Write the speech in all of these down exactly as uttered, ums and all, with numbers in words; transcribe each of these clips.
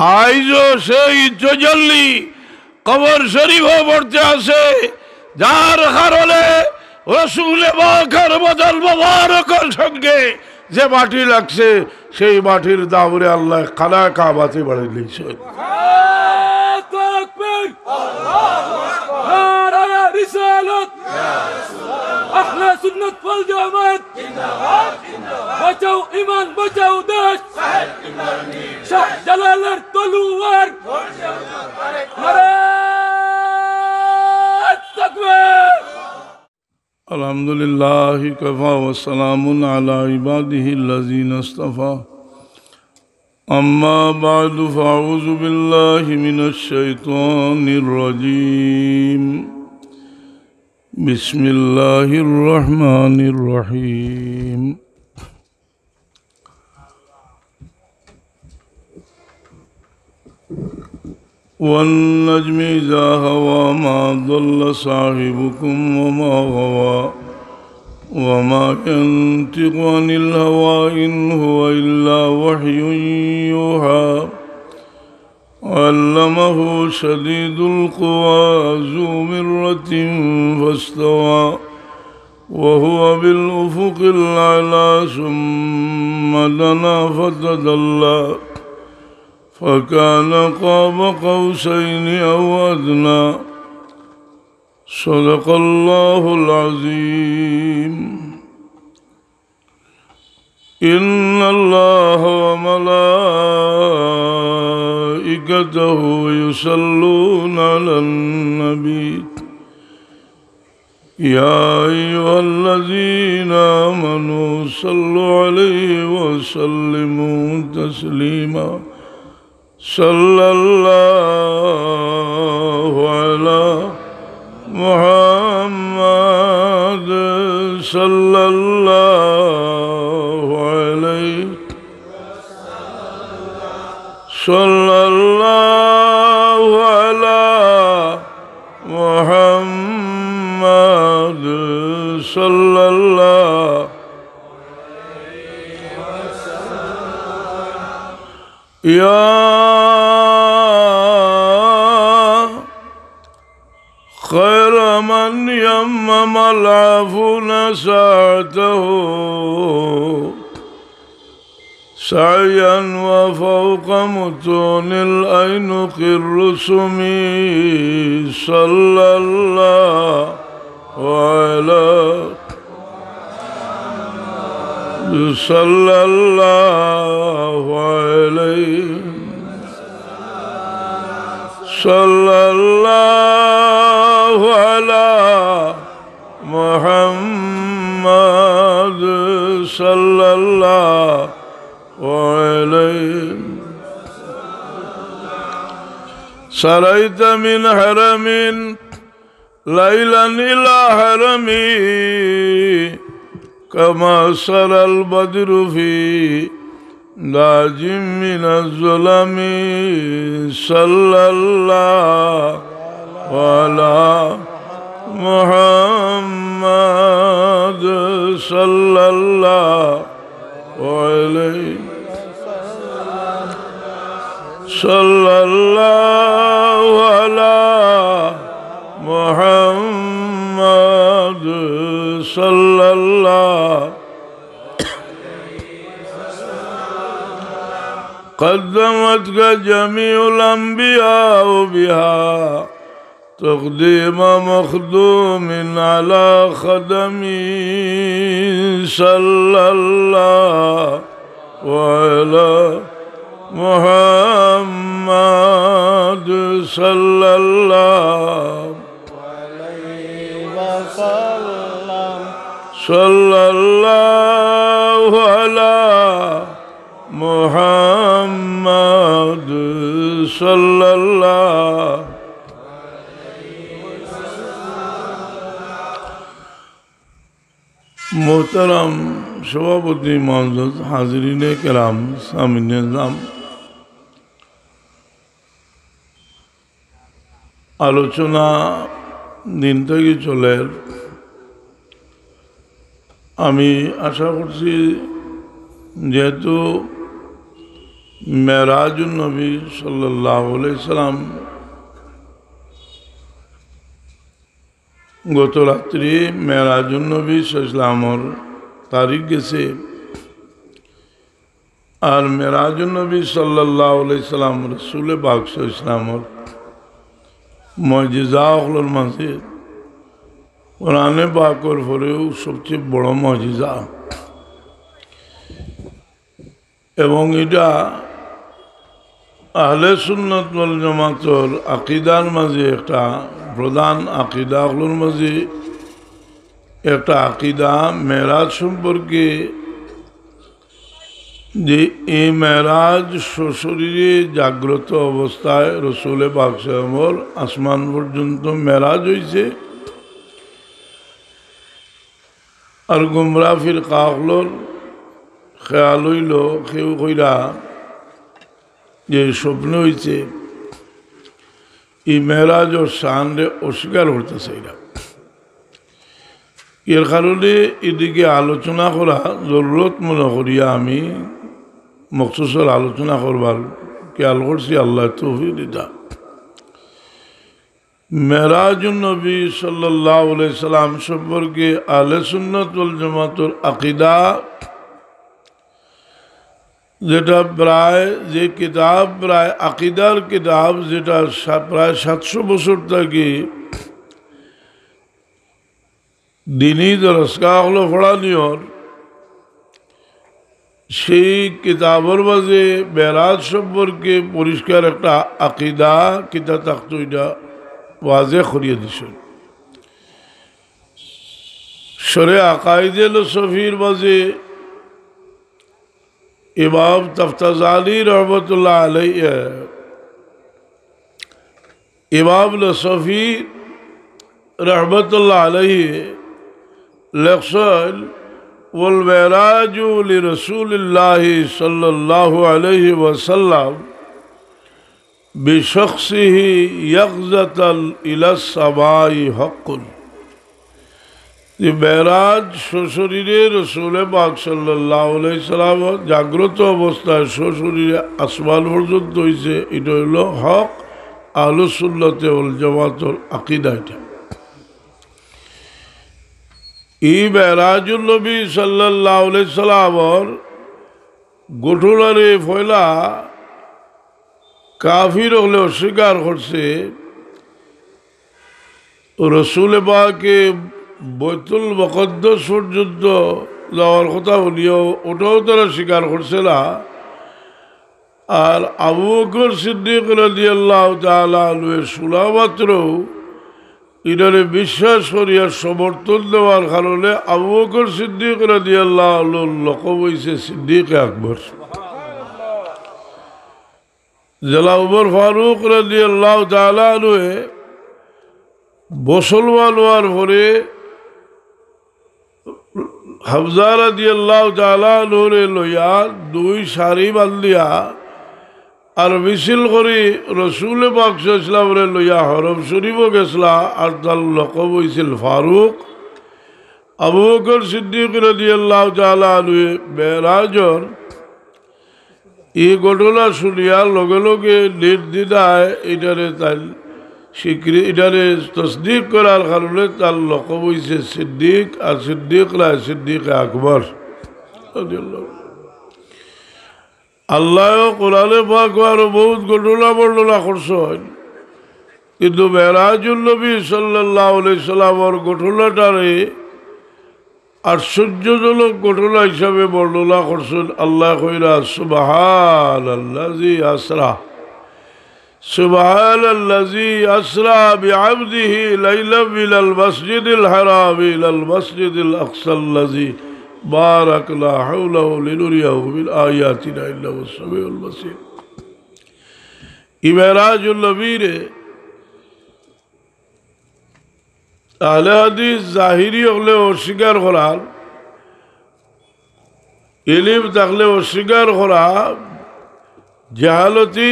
আইজও সেই তজল্লি কবর শরীফো পড়তে আছে, যার কারণে রসুলে পাকের বদন মোবারকর সঙ্গে যে মাটি লাগছে, সেই মাটির দাবরে আল্লায় খানায়ে কাবাতে বাড়ি নিছে। আল্লাহু আকবার। নারায়ে রিসালাত। আহলে সুন্নাত ওয়াল জামাত। বাঁচাও ইমান, বাঁচাও দেশ। শাহজালালের তলোয়ার। নারায়ে তাকবীর। الحمد لله كفى وسلام على عباده الذين اصطفى. أما بعد، فأعوذ بالله من الشيطان الرجيم. بسم الله الرحمن الرحيم. والنجم إذا هوى، ما ضل صاحبكم وما غوى، وما ينطق عن الهوى، إن هو إلا وحي يوحى. علمه شديد القوى، ذو مرة فاستوى، وهو بالأفق الأعلى، ثم دنا فتدلى، فكان قاب قوسين أو أدنى. صدق الله العظيم. إن الله وملائكته يصلون على النبي. يا أيها الذين آمنوا صلوا عليه وسلموا تسليما. صلى الله على محمد، صلى الله عليه، صلى الله على محمد، صلى الله. يا خير من يمم العافون ساعته، سعيا وفوق متون الأينق الرسم، صلى الله على، صلى الله عليه، صلى الله على محمد، صلى الله عليه. سريت من حرم ليلا إلى حرمي، كما سرى البدر في داج من الظلم، صلى الله على محمد، صلى الله عليه، صلى الله على محمد، صلى الله. قدمتك جميع الأنبياء بها تقديم مخدوم على خدم، صلى الله على محمد، صلى الله عليه وسلم، صلى الله على محمد، صلى الله. মোহতারাম সভাপতি, মওজুদ হাজিরিনে কেরাম, সামিনে এজাম, আলোচনা দিন থাকি চলের। আমি আশা করছি, যেহেতু মেরাজুন নবী সাল্লাল্লাহু আলাইহি সাল্লাম, গত রাত্রি মেরাজুন নবী সাল্লাল্লাহু আলাইহি সাল্লামর তারিখ গেছে। আর মেরাজুন নবী সাল্লাল্লাহু আলাইহি সাল্লাম রসুলে পাক সাল্লাল্লাহু আলাইহি সাল্লামর মুজিজা অকলর মাঝে কোরআনে পাকর পরেও সবচেয়ে বড় মুজিজা। এবং ইটা আহলে সুন্নাত ওয়াল জামাতর আকিদার মাঝে একটা প্রধান আকিদা অকলর মাঝে একটা আকিদা মেরাজ সম্পর্কে, যে এই মেরাজ সশরীরে জাগ্রত অবস্থায় রসুলে পাক সাল্লাল্লাহু আলাইহি সাল্লামর আসমান পর্যন্ত মেরাজ হইছে। আর গুমরা ফিরকা অকলর খেয়াল অইলো, কেউ কইরা যে স্বপ্ন অইছে, ই মেরাজর শানরে অস্বীকার করতা চাইরা। এর কারণে এদিকে আলোচনা করা জরুরত মনে করিয়া আমি মখসুসর আলোচনা করবার খেয়াল করছি, আল্লায় তৌফিক দিতা। মেরাজুন নবী সাল্লাল্লাহু আলাইহি সাল্লাম সম্পর্কে আহলে সুন্নাত ওয়াল জামাতর আকিদা, যেটা প্রায়, যে কিতাব প্রায় আকিদার কিতাব, যেটা সা-, প্রায় সাতশো বছর থাকি দিনি দরসগাহ অকলো পড়ানি অর, সেই কিতাবর মাঝে মেরাজ সম্পর্কে পরিষ্কার একটা আকিদা কিতা থাকতো, ইটা ওয়াজে করিয়া দিছইন। শরে আকাইদে লসফির মাঝে ইমাম তাফতাজানি রহমতুল্লাহ আলাইহি, ইমাম লসফি রহমতুল্লাহ আলাইহি লেখছইন, والمعراج لرسول الله صلى الله عليه وسلم بشخصه يقظة إلى السماء حق। যে মেরাজ সশরীরে রসুলে পাক সাল্লাল্লাহু আলাইহি সাল্লাম জাগ্রত অবস্থায় সশরীরে আসমান পর্যন্ত হইছে, এটা হইল হক আহলুস সুন্নাতে ওয়াল জামাতর আকিদা। এটা এই মেরাজুন নবী সাল্লাল্লাহু আলাইহি সাল্লামর ঘটনারে পয়লা কাফির অকলে অস্বীকার করছে। রসুলে পাকে বৈতুল মুকাদ্দাস পর্যন্ত যাওয়ার কথা বলিয়াও ওটাও তারা স্বীকার করছে না। আর আবু বকর সিদ্দিক রাদিয়াল্লাহু তাআলা আনহু শোনা মাত্র ইটারে বিশ্বাস করিয়া সমর্থন দেওয়ার কারণে আবু বকর সিদ্দিক রাদিয়াল্লাহু আনহুর লকব হইছে সিদ্দিক আকবর। যেলা উমর ফারুক রাদিয়াল্লাহু তাআলা আনহু মুসলমান হওয়ার পরে হামজা রাদিয়াল্লাহু তাআলা আনহুরে লইয়া দুই সারি বান্ধিয়া আর মিছিল করি রসুলে পাক সাল্লাল্লাহু আলাইহি ওয়াসাল্লামরে লইয়া হরম শরীফও গেছলা, আর তার লকব হইছিল ফারুক। আবু বকর সিদ্দিক রাদিয়াল্লাহু তাআলা আনহু মেরাজর এই ঘটনা শুনিয়া লগে লগে নির্দ্বিধায় এটারে তার স্বীকৃ-, এটারে তসদিক করার কারণে তার লকব হইছে সিদ্দিক, আর সিদ্দিক নায় সিদ্দিক আকবর। আল্লাহ কোরআনে পাক আরো বহুত ঘটনা বর্ণনা করছইন, কিন্তু মেরাজুন নবী সাল্লাল্লাহু আলাইহি সাল্লামর ঘটনাটারে আশ্চর্যজনক ঘটনা হিসাবে বর্ণনা করছইন। আল্লাহ কইরা, সুবহানাল্লাযী আসরা, সুবহানাল্লাযী আসরা বিআবদিহি লাইলাম মিনাল মাসজিদিল হারাম ইলাল মাসজিদিল আকসাল্লাযী বারাকনা হাওলাহু লিনুরিয়াহু মিন আয়াতিনা ইন্নাহু হুয়াস সামিউল বাসীর। ই মেরাজুন নবীরে আহলে হাদিস জাহিরি অকলে অস্বীকার করার, ইলিম থাকলে অস্বীকার করা, জাহালতি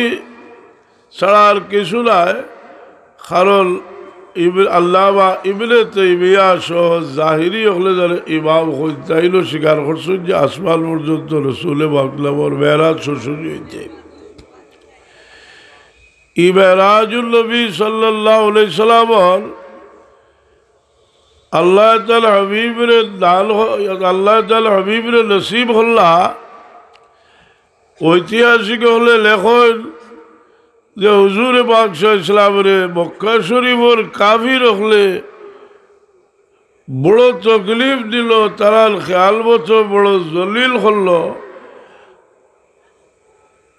ছাড়া আর কিছু নাই। কারণ ইব-, আল্লামা ইবনে তাইমিয়া সহ জাহিরি অকলে যারা ইমাম হইন, তাইনও স্বীকার করছইন যে আসমান পর্যন্ত রসুলে পাক সাল্লাল্লাহু আলাইহি ওয়াসাল্লামর মেরাজ সরাসরি হইছে। ই মেরাজুন নবী সাল্লাল্লাহু আলাইহি সাল্লামর আল্লাহ তাআলা হাবিবরে দান হ-, আল্লাহ তাআলা হাবিবরে নসিব হল্লা। ঐতিহাসিক অকলে লেখইন যে হুজুরে পাক সাল্লাল্লাহু আলাইহি সাল্লামরে মক্কা শরীফর কাফির অকলে বড় তকলিফ দিল, তারার খেয়াল মতো বড় জলিল করল।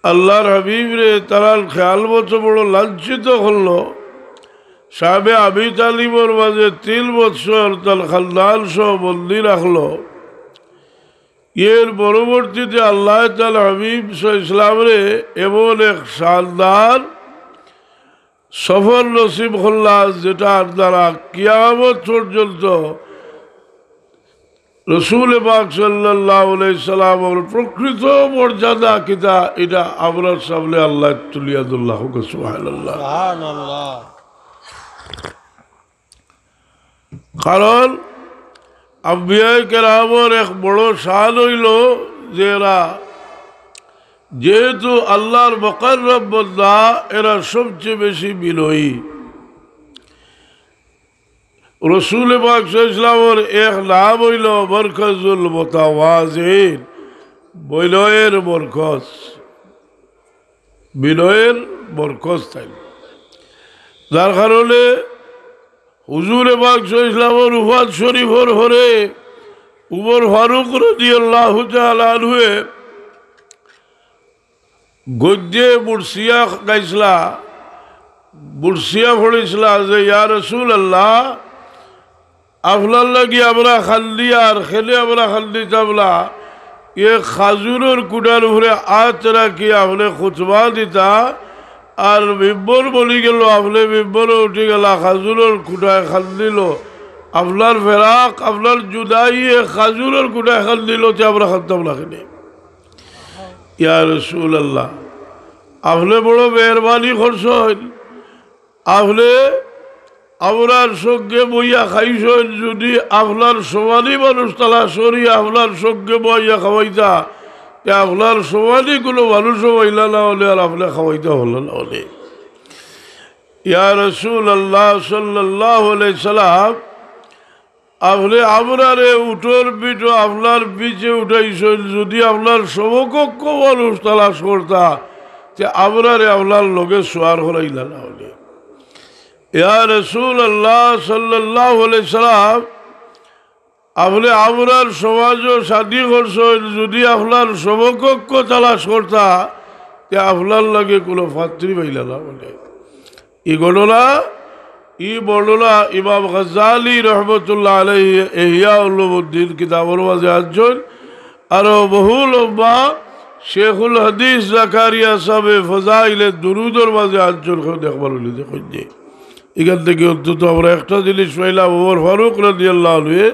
আল্লাহর হাবিবরে তারার খেয়াল মতো বড় লাঞ্ছিত করল। শামে আবি তালিবর মাঝে তিন বৎসর তার খানদান সহ বন্দি রাখল। এর পরবর্তীতে আল্লাহ তাআলা হাবিব সাল্লাল্লাহু আলাইহি সাল্লামরে এমন এক শানদার সফর নসিব করলা, যেটার দ্বারা কিয়ামত পর্যন্ত রসুল পাক সাল্লাল্লাহু আলাইহি সাল্লামর প্রকৃত মর্যাদা কিতা, এটা আমরার সামনে আল্লাহ তুলিয়া ধরলা। হোক সুবহানাল্লাহ। সুবহানাল্লাহ। কারণ আম্বিয়ায়ে কেরামর এক বড় শান অইল যে এরা যেহেতু আল্লাহর মুকাররব বান্দা, এরা সবচেয়ে বেশি বিনয়ী। রসুল পাক সাল্লাল্লাহু আলাইহি সাল্লামর এক নাম অইল মরকজুল মুতাওয়াজিন, বিনয়ের মরকজ, বিনয়ের মরকজ তাইন। যার কারণে হুজুরে পাক সাল্লাল্লাহু আলাইহি সাল্লামর ওফাত শরীফর পরে উমর ফারুক রাদিয়াল্লাহু তাআলা আনহুয়ে গদ্যে মুর্শিয়া গাইছলা, মুর্শিয়া পড়ছিলা যে, "ইয়া রাসূলুল্লাহ, আপনার লাগি আমরা কান্দি, আর কেনে আমরা কান্দিতাম না, এক খাজুরর কুটার উপরে আত রাখি আপনে খুতবা দিতা, আর মিম্বর বনি গেল, আপনে মিম্বরো উঠি গেলা, খাজুরর কুটায় কান্দিল, আপনার ফেরাক, আপনার জুদাই এক খাজুরর কুটায় কান্দিল, তে আমরা কান্দতাম না কেনে?" ইয়া রাসূলুল্লাহ, আপনে বড় মেহেরবানি করছইন, আপনে আমরার সঙ্গে বইয়া খাইছইন, যুদি আপনার সমানি মানুষ তালাশ করি আপনার সঙ্গে বইয়া খাওয়াইতা, তে আপনার সমানি কুনু মানুষও পাইলা না অইলে আর আপনে খাওয়াইতা পারলা না অইলে। ইয়া রাসূলুল্লাহ সাল্লাল্লাহু আলাইহি সাল্লাম, আপনে আমরারে উটর পিঠো আপনার পিছে উঠাইছইন, যুদি আপনার সমকক্ষ মানুষ তালাশ করতা, তে আমরারে আপনার লগে সোয়ার করাইলা না অইলে। ইয়া রাসূলুল্লাহ সাল্লাল্লাহু আলাইহি সাল্লাম, আপনে আমরার সমাজো শাদি করছইন, যুদি আপনার সমকক্ষ তালাশ করতা, তে আপনার লাগি কুনু পাত্রী পাইলা না অইলে। ই ঘটনা, ই বর্ণনা ইমাম গাজ্জালী রহমতুল্লাহ আলাইহি ইহয়া উলুমুদ্দিন কিতাবর মাঝে আনছইন। আরো বহু লম্বা শেখুল হাদিস জাকারিয়া সাহেবে ফজাইলে দুরুদর মাঝে আনছইন, কেউ দেখবার অইলে দেখইন যে। ইখান থাকি অন্তত আমরা একটা জিনিস পাইলাম, ওমর ফারুক রাদিয়াল্লাহু আনহু,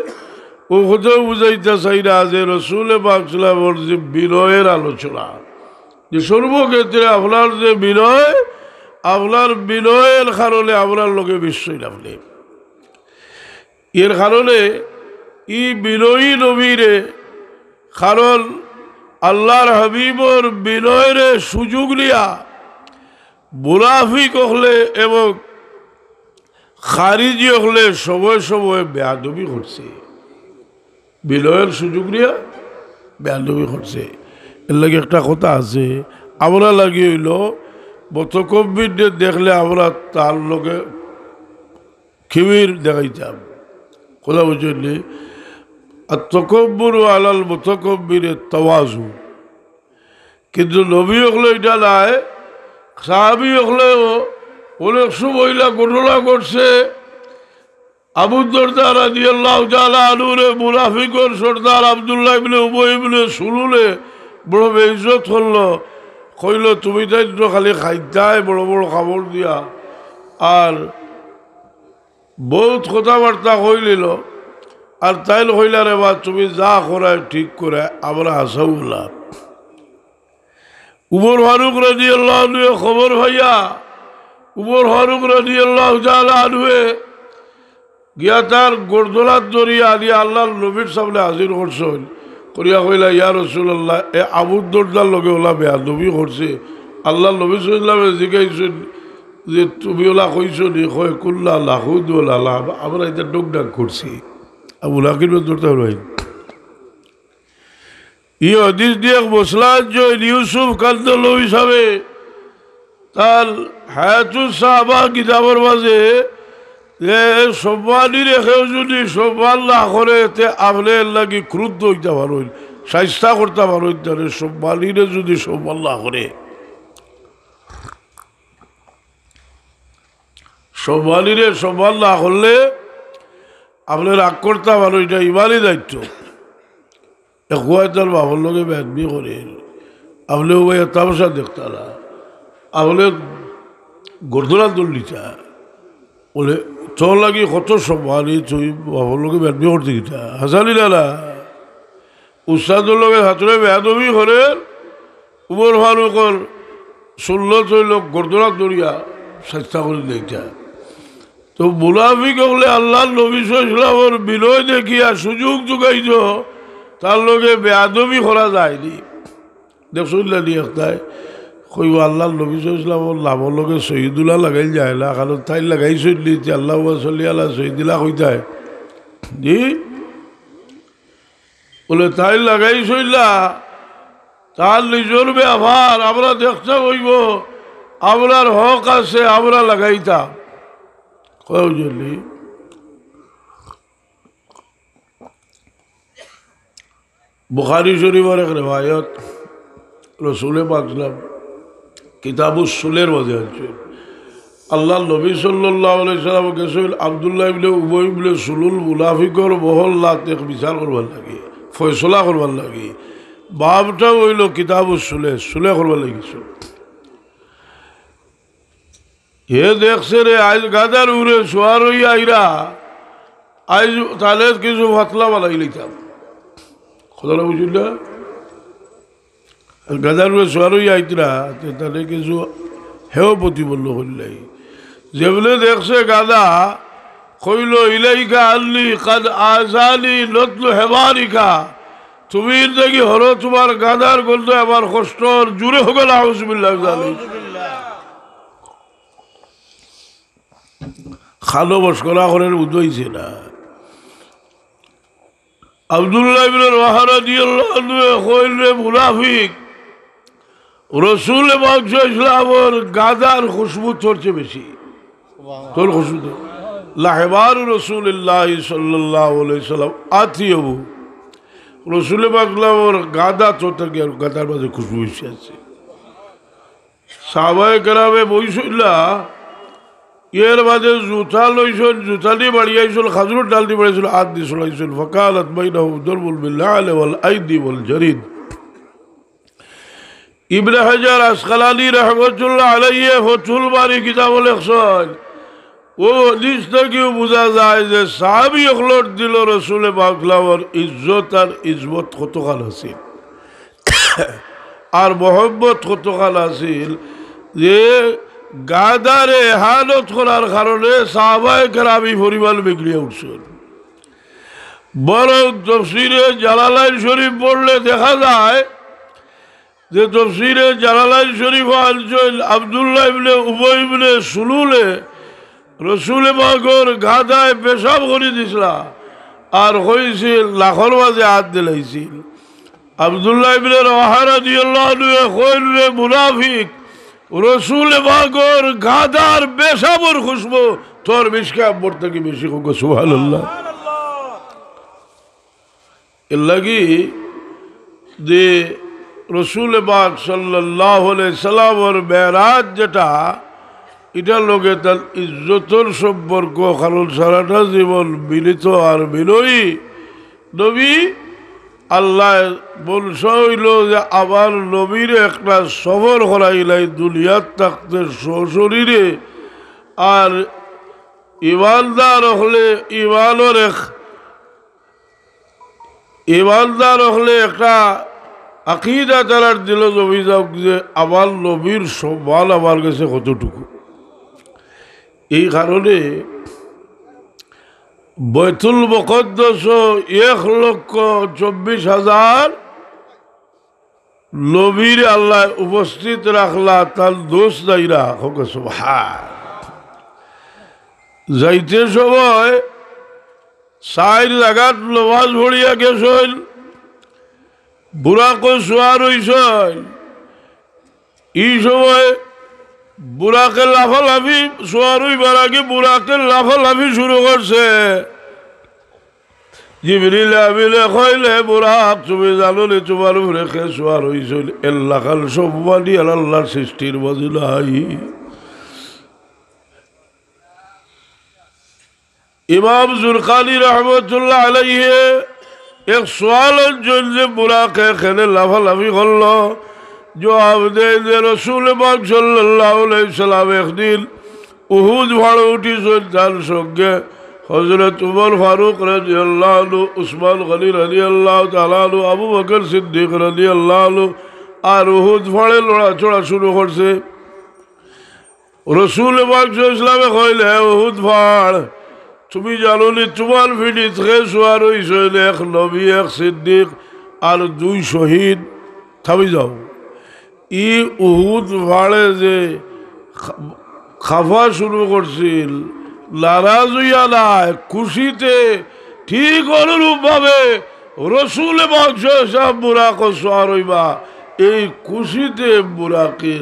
ও কথাও বুঝাইতা চাইরা যে রসুলে পাক সাল্লাল্লাহু আলাইহি ওয়াসাল্লামর যে বিনয়ের আলোচনা, যে সর্বক্ষেত্রে আপনার যে বিনয়, আপনার বিনয়ের কারণে আপনার লগে বিশ্বই আপনি। এর কারণে ই বিনয়ী নবীরে, কারণ আল্লাহর হাবিবর বিনয়রে সুযোগ নিয়া মুনাফিক অকলে এবং খারিজি অকলে সময় সময় বেয়াদবি করছে, বিনয়র সুযোগ নিয়া বেয়াদবি করছে। এর লাগি একটা কথা আছে, আমরা লাগি অইল মুতাকাব্বিররে দেখলে আমরা তার লগে কিবির দেখাইতাম। কথা বুঝছইন নি? আর তাকাব্বুরু আলাল মুতাকাব্বিরে তাওয়াজু। কিন্তু নবী অকলে ইটা নায়, সাহাবী অকলেও অনেক সময় ইলা ঘটনা ঘটছে। আবু দরদা রাদিয়াল্লাহু তাআলা আনহুরে মুনাফিকর সর্দার আব্দুল্লাহ ইবনে উবাই ইবনে সুলুলে বড় বেইজ্জত করলো, কইলো, "তুমি তাইন তো খালি খাইতায় বড় বড় কাপড় দিয়া, আর বউত কথাবার্তা কইলিলো, আর তাইন কইলা, 'রে বা, তুমি যা করায় ঠিক করায়, আমরা হাছাউলা।'" উমর ফারুক রাদিয়াল্লাহু আনহুয়ে খবর পাইয়া, উমর ফারুক রাদিয়াল্লাহু তাআলা আনহুয়ে গিয়া তার গর্দনাত ধরিয়া আনিয়া আল্লাহর নবীর সামনে হাজির করছইন। করিয়া কইলা, "ইয়া রাসূলুল্লাহ, এ আবু দরদার লগে অলা বেয়াদবি করছে।" আল্লাহর নবী সাল্লাল্লাহু আলাইহি ওয়াসাল্লামে জিগাইছইন, যে তুমি ওলা কইছো নি, কয়, "কুন্না নাখুদু ওয়াল নালআব", আমরা ইতা ঢং ঢাক করছি। আবু লাকির ধরতে পারবাই। ই হাদিস দিয়া এক মসলা আনছইন ইউসুফ কান্দলভি সাবে তান হায়াতুস সাহাবা কিতাবর মাঝে, যে সম্মানীরে কেউ যদি সম্মান না করে, তে আপনে এর লাগি ক্রুদ্ধ অইতা পারইন, শায়েস্তা করতা পারইন, তারে সম্মানীরে যদি সম্মান না করে। সম্মানীরে সম্মান না করলে আপনে রাগ করতা পারইন, ইটা ইমানি দায়িত্ব। এক ফুয়ায় তার বাপর লগে বেয়াদবি করে, আপনে ও ভাই তামাশা দেখতা না, আপনে গর্দনা দৌড় দিতা। বলে, "তোর লাগি কত সম্মানী, তুই বাপর লগে বেয়াদবি করতে গিতা?" হাসালি না না। উস্তাদর লগে ছাত্রে বেয়াদবি করে, উমর ফারুকর সুন্নত অইলো গর্দনা দৌড়িয়া শায়েস্তা করি নেইতা। তো মুনাফিক অকলে আল্লার নবী সাল্লাল্লাহু আলাইহি ওয়াসাল্লামর বিনয় দেখিয়া সুযোগ জুগাইতো, তার লগে বেয়াদবি করা যায়নি। দেখছইন না নি একটায় কইবো, "আল্লার নবী সাল্লাল্লাহু আলাইহি ওয়াসাল্লামর নামর লগে সৈয়দুল্লাহ লাগাইল যায় না, কারণ তাইন লাগাইছইন নি, তে আল্লাহুম্মা সাল্লি আলা সৈয়দিনা কইতায়।" জি? বলে, "তাইন লাগাইছইন না, তার নিজর ব্যাপার, আমরা দেখতাম অইবো, আমরার হক আছে, আমরা লাগাইতাম।" কয় বুঝলি? বুখারী শরীফর এক রেওয়ায়ত, রসুলে পাক সাল্লাম কিতাবুস সুলের মাঝে আছে, আল্লার নবী সাল্লাল্লাহু আলাইহি ওয়াসাল্লাম গেছইন আব্দুল্লাহ ইবনে উবাই ইবনে সুলুল মুনাফিকর মহল্লাত এক বিচার করবার লাগি, ফয়সলা করবার লাগি। বাবটা অইলো কিতাবুস সুলে, সুলে করবার লাগি গেছইন। হে দেখছে রে, আইজ গাধার উপরে সওয়ার অইয়া আইরা, আইজ তারে কিছু ফাতলা বানাই লইতাম। কথাটা বুঝলি না? গাধার উপরে সওয়ার অইয়া আইতরা, তে তারে কিছু হেয় প্রতিপন্ন করিলাই। যেবলে দেখছে গাধা, কইলো, "ইলাইকা আন্নি কাদ আযানি নাতনু হিমারিকা।" তুমি ইন থাকি হরো, তুমার গাধার গন্ধে আমার কষ্ট অর। জুরে কউক্কা, নাউজুবিল্লাহ। খালো মশকরা করের বুঝাইছে না। আব্দুল্লাহ ইবনে রাওয়াহা রাদিয়াল্লাহু আনহু কইল, "রে মুনাফিক, রসুল পাক সাল্লাল্লাহু আলাইহি ওয়াসাল্লামর গাধার খুশবু তোর চেয়ে বেশি।" তোর খুশবু তো। লাহিমারু রাসূলিল্লাহি সাল্লাল্লাহু আলাইহি ওয়াসাল্লাম আতিয়াবু। রসুল পাক সাল্লাল্লাহু আলাইহি ওয়াসাল্লামর গাধা তোর থাকি আর গাধার মাঝে খুশবু বেশি আছে। সাহাবায়ে কেরামে বইছইলা, এর বাদে জুতা লইছইন, জুতা দি বাড়িয়াইছইন, খাজুরর ডাল দি বাড়িয়াইছইন, আত দি ছুড়াইছইন। ফাকানাত বাইনাহুম দরবুল বিন নাল ওয়াল আইদি ওয়াল জারিদ। ইবনে হাজার আসকালানী রহমতুল্লাহ আলাইহি ফতুল বারী কিতাবো লেখছইন, অউ হাদিস থাকিও বুঝা যায় যে সাহাবী অকলর দিলো রসুলে পাক সাল্লাল্লাহু আলাইহি ওয়াসাল্লামর ইজ্জত আর ইজমত কতখান আছিল। আর মহব্বত কতখান আছিল যে গাধারে এহানত করার কারণে সাহাবায়ে কেরাম ই পরিমাণ বিগড়িয়া উঠছইন। বরং তফসিরে জালালাইন শরীফ পড়লে দেখা যায় যে তফসিরে জালালাইন শরীফো আনছইন আব্দুল্লাহ ইবনে উবাই ইবনে সুলুলে রসুলে পাকর গাধায় পেশাব করি দিছলা আর কইছিল, নাকর মাঝে আত দিলাইছিল। আব্দুল্লাহ ইবনে রাওয়াহা রাদিয়াল্লাহু আনহু কইল, "রে মুনাফিক, রসুলে পাকর গাধার পেশাবর খুশবু তোর মিশকে আম্বর থাকি বেশি।" কউক্কা সুবহানাল্লাহ। এর লাগি যে রসুলে পাক সাল্লাল্লাহু আলাইহি সাল্লামর মেরাজ যেটা, ইটার লগে তার ইজ্জতর সম্পর্ক, কারণ সারাটা জীবন মিলিত আর মিলই নবী। আল্লায় মনশা অইলো যে আমার নবীরে একটা সফর করাইলাই দুনিয়াত থাকতে সশরীরে। আর ইমানদার অকলে ইমানর এক ইমানদার অকলে একটা আকিদা তারার দিলো জমি যাউক যে আমার নবীর সম্মান আমার গেছে কতটুকু। এই কারণে বাইতুল মুকাদ্দাসো এক লক্ষ চব্বিশ হাজার নবীরে আল্লায় উপস্থিত রাখলা তান দোস্ত যাইরা। কউক্কা সুবহান। যাইতে সময় চাইর জাগাত নমাজ পড়িয়া গেছইন, বুরাকো সুয়ার অইছইন। ই সময় বুরাকে লাফালাফি, সুয়ার অইবার আগে বুরাকে লাফালাফি শুরু করছে। জিবরিল আমিনে কইলে, "বুরাক, তুমি জানো নি তুমার উপরে কে সুয়ার অইছইন?" এর লাখান সম্মানী আর আল্লাহর সৃষ্টির মাঝে নাই। ইমাম জুরকানি রহমতুল্লাহ আলাইহি এক সওয়ালর জন্য বুরাকে কেনে লাফালাফি করলো। জবাব দেয় যে রসুল পাক সাল্লাল্লাহু আলাইহি সাল্লাম একদিন উহুদ পাহাড়ো উঠিছইন, তান সঙ্গে হযরত উমর ফারুক রাদিয়াল্লাহু আনহু, উসমান গনি রাদিয়াল্লাহু তাআলা আনহু, আবু বকর সিদ্দিক রাদিয়াল্লাহু আনহু, আর উহুদ পাহাড়ে লড়াচড়া শুরু করছে। রসুল পাক সাল্লাল্লাহু আলাইহি ওয়াসাল্লামে কইলে, "হে উহুদ পাহাড়, তুমি জানো নি তুমার পিঠিত কে সুয়ার অইছইন? এক নবী, এক সিদ্দিক, আর দুই শহীদ। থামি যাও।" ই উহুদ পাহাড়ে যে খা-, খাফা শুরু করছিল, নারাজ অইয়া নায়, খুশিতে ঠিক অনুরূপভাবে রসুল পাক সাল্লাল্লাহু আলাইহি ওয়াসাল্লাম বুরাকো সুয়ার অইবা, এই খুশিতে বুরাকে